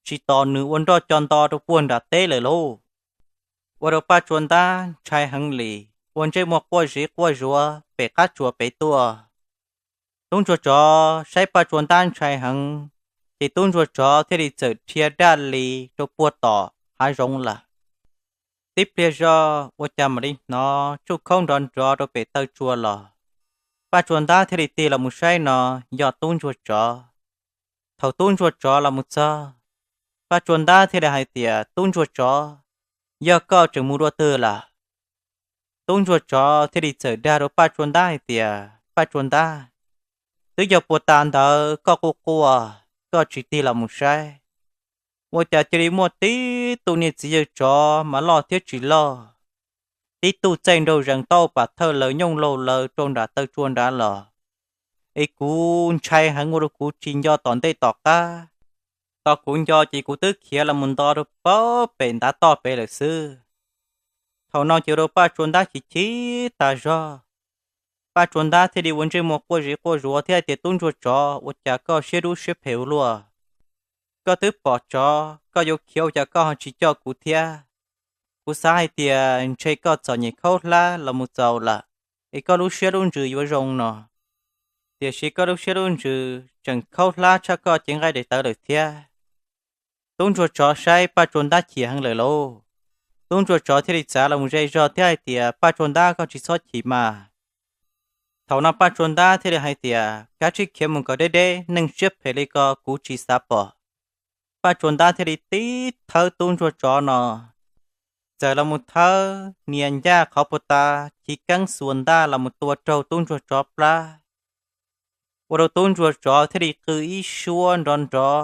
tsis tos nws ua nroj co nto rau puag nram teb lawm lauj. Ua rau Paj Tsua Ntab ntshai heev li, ua ntsej muag quaj ziv quaj zuav pem qab tsuas pem tuaj. Tub ntsuag tsov saib Paj Tsua Ntab ntshai heev, ces tub ntsuag tsov thiaj li txawm dhia daj li rau puag tom hav zoov lawm. Tib pliag zog ua cas mam li hnov tsuj khaub nrov nrov rau pem taw tsua los. Paj Tsua Ntab thiaj li tig los mus saib no yog tub ntsuag tsov. Thaum tub ntsuag tsov los mus txog, Paj Tsua Ntab thiaj li hais tias, Tub ntsuag tsov, yog koj tseem mus dua twg lawm? Tub ntsuag tsov thiaj li txawm dag rau Paj Tsua Ntab hais tias, Paj Tsua Ntab, twb yog puag ta ntawd koj quaj quaj, koj tsis tig los mus saib, ua cas cia li muaj tib tug niag txiv yawg tsov mas loj thiab tsis loj, tib tug txaij nraug zees tau pam thawj laws nyooj laug laws rau nram taw tsua nrad los. Es kuv ntshai heev ua rau kuv tsis nco tom ntej tom qab. Tos kuv nco ces kuv twb khiav los mus nto rau pem ntav toj pem lawm xwb. Thaum no ces ua rau Paj Tsua Ntab chim chim tas zog. Paj Tsua Ntab thiaj li ua ntsej muag quaj ziv quaj zuav thiab hais tias, Tub ntsuag tsov, ua cas koj siab dub siab phem ua luaj? Koj twb pom tsov koj yuav khiav ua cas koj ho tsis coj kuv thiab? Kuv xav hais tias ntshe koj txom nyem khaub hlab los mus txaus lawm, es koj lub siab lub ntsws yuav zoo no, tiam sis koj lub siab lub ntsws tseem khaub hlab tshaj koj cev nqaij daim tawv lawm thiab. Tub ntsuag tsov saib Paj Tsua Ntab chim heev lawm lauj. Tub ntsuag tsov thiaj li txav los mus ze zog thiab hais tias, Paj Tsua Ntab, koj tsis txhob chim mas. Thaum no Paj Tsua Ntab thiaj li hais tias, Kav tsij khiav mus kom deb deb, neeg siab phem li ko kuv tsis xav pom. Paj Tsua Ntab thiaj li tib thawb tub ntsuag tsov no, txawm los mus thawb nias ncaj qhov puag ta, chiv keeb xuas ntaj los mus tua raug tub ntsuag tsov plab, ua rau tub ntsuag tsov thiaj li qw ib suab nrov nrov.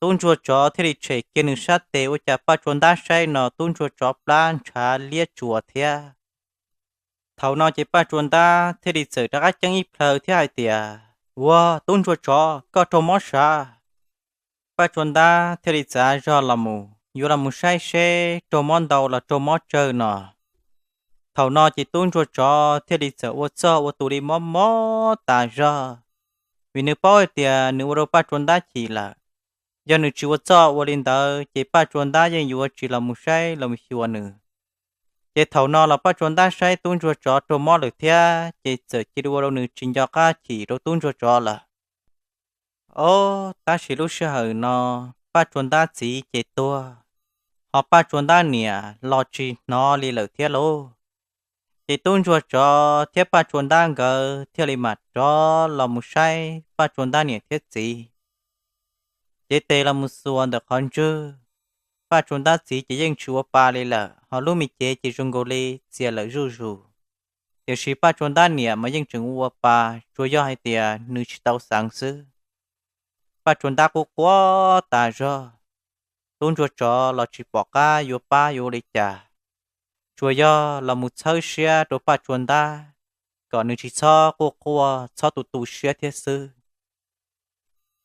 Tub ntsuag tsov thiaj li tshem kiag nws sab tes, ua cas Paj Tsua Ntab saib no tub ntsuag tsov plab ntshav liab tsuas thiab. Thaum no ces Paj Tsua Ntab thiaj li txawm rov qab ceeb ib plhaw thiab hais tias, Ua, tub ntsuag tsov, koj raug mob sav. Paj Tsua Ntab thiaj li txav zog los mus yuav los mus saib seb raug mob ntau los raug mob tsawg no. Thaum no ces tub ntsuag tsov thiaj li txawm ua txog ua tus li mob mob tas zog, vim nws paub hais tias nws ua rau Paj Tsua Ntab chim lawm. Yog nws tsis ua txoj ua li ntawd ces Paj Tsua Ntab yeej yuav tsis los mus saib los mus xyuas nws. Ces thaum no los Paj Tsua Ntab saib tub ntsuag tsov raug mob lawm thiab ces txawm cia li ua rau nws tsis nco qab chim rau tub ntsuag tsov lawm. Ob, tab sis lub sij hawm no Paj Tsua Ntab txiv ces tuag, ho Paj Tsua Ntab niam los tsis hnov li lawm thiab lauj. Ces tub ntsuag tsov thiab Paj Tsua Ntab nkawd thiaj li mam rov los mus saib Paj Tsua Ntab niam thiab txiv. Cev tes los mus xuas ntawm qhov ntswg, Paj Tsua Ntab txiv ces yeej tsis ua pa li lawm, ho lub me cev ces zoo nkaus li txias lawm zuj zus. Tiam sis Paj Tsua Ntab niam mas yeej tseem ua pa, tsuas yog hais tias nws tsis tau xeev xwb. Paj Tsua Ntab quaj quaj tas zog, tub ntsuag tsov los tsis pom qab yuav pab yuav ua li cas, tsuas yog los mus txhawb siab rau Paj Tsua Ntab kom nws tsis txhob quaj quaj txhob tu tu siab thiab xwb.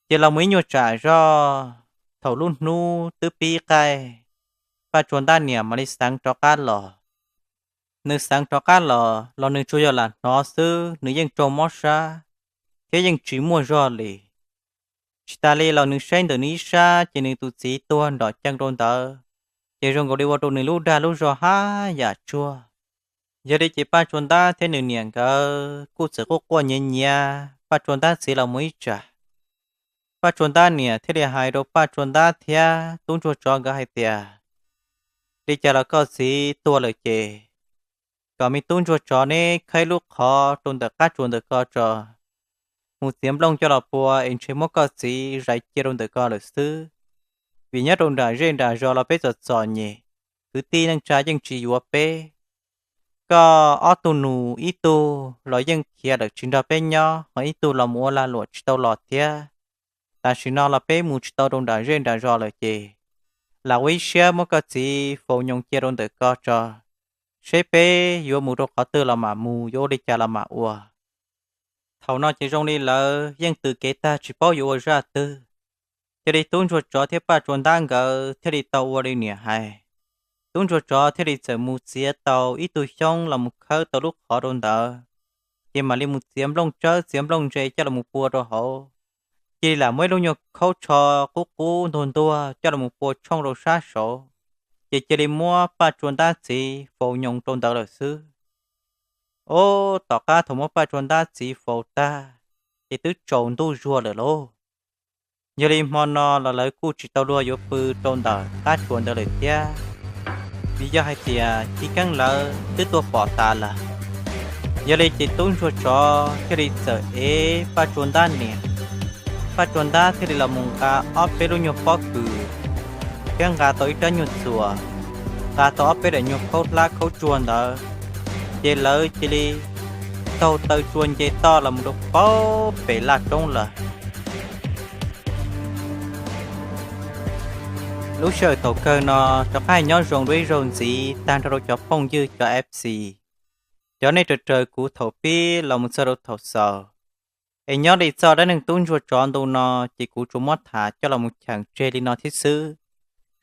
Ces los mus ib nyuag tsam zog, thaum lub hnub twb pib qaij, Paj Tsua Ntab niam mam li xeev rov qab los. Nws xeev rov qab los los nws tsuas yog lam hnov xwb, nws yeej raug mob sab thiab yeej tsis muaj zog li. Tsis tas li los nws saib ntawm nws ib sab ces nws tus txiv tuag nrom ceeb rau ntawd, ces zoo nkaus li ua rau nws lub dag lub zog haj yam tsuag. Yog li ces Paj Tsua Ntab thiab nws niam nkawd kuj txawm quaj quaj nyiav nyiav Paj Tsua Ntab txiv los mus ib tsam. Paj Tsua Ntab niam thiaj li hais rau Paj Tsua Ntab thiab tub ntsuag tsov nkawd hais tias, Li cas los koj txiv tuag lawm ces kom me tub ntsuag tsov neb khawb ib lub qhov rau ntawm qab tsuas ntawm ko tso, mus txiav nplooj coj los pua es ntshe muab koj txiv zais cia rau ntawm ko lawm xwb. Vim nyob rau nram zej nram zos los peb txom txom nyem, kwv tij neej tsa yeej tsis yuav peb. Koj ob tug nus ib tug los yeej khiav lawm tsis nrog peb nyob, ho ib tug los mus ua lag luam tsis tau los thiab. Tam sim no los peb mus tsis tau rau nram zej nram zos lawm ces lam ua ib siab muab koj txiv faus nyoos cia rau ntawm ko tso, seb peb yuav mus rau qhov twg los mam mus, yuav ua li cas los mam ua. Thaum no ces zoo li lawv yeej tws kev tag tsis paub yuav ua zaj twg. Cia li tub ntsuag tsov thiab Paj Tsua Ntab nkawd thiaj li tau ua li niam hais. Tub ntsuag tsov thiaj li txawm mus txiav tau ib tug xyoob los mus khawb tau lub qhov rau ntawd, ces mam li mus txiav nplooj tsawb txiav nplooj ntse coj los mus pua rau hauv. Cia li lam muab ib lub nyuag khaub tsho qub qub ntuag ntuag coj los mus pua tshooj rau sab saud, ces cia li muab Paj Tsua Ntab txiv faus nyoos rau ntawd lawm xwb. Ob, tom qab thaum muab Paj Tsua Ntab txiv faus tag, ces twb tsaus ntuj zuag lawm lauj. Yog li hmo no los lawv kuj tsis tau luag yuav pw rau ntawm qab tsuas ntawd lawm thiab, vim yog hais tias chiv keeb lawv twb tuaj pom tas lawm. Yog li ces tub ntsuag tsov thiaj li txawm ev Paj Tsua Ntab niam. Paj Tsua Ntab thiaj li los mus nqa ob peb lub nyuag pob kws, thiab nqa tau ib rab nyuag txuas, nqa tau ob peb daim nyuag khaub hlab khaub tsuag ntawd, ces lawv cia li taug taw tsua nce toj los mus rau pem laj roob lawm. Lub sij hawm thaum kawg no, rov qab nyob zoo dua ib zaug ntxiv tag nrho rau cov phooj ywg cov F C, cov nej raws raws kuv thaum pib los mus txog rau thaum xaus. Es nyob li txoj dab neeg tub ntsuag tsov ntu no, ces kuv tsuas muab tham coj los mus cheem tseg li no thiab xwb.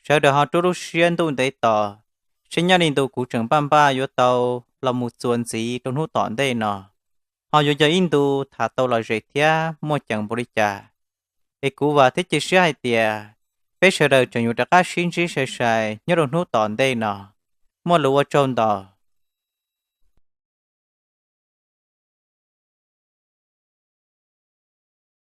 Sawv daws ho rub lub siab ntuj ntev tos, seb nyob li ntu kuv tseem npaj npaj yuav tau los mus txuas ntxiv rau hnub tom ntej no, ho yuav yog ib ntu tham tau lom zem thiab muaj ceem npaum li cas. Es kuv vam thiab cia siab hais tias peb sawv daws tseem yuav rov qab sib ntsib sai sai nyob rau hnub tom ntej no. Muaj lus ua tsaug ntau.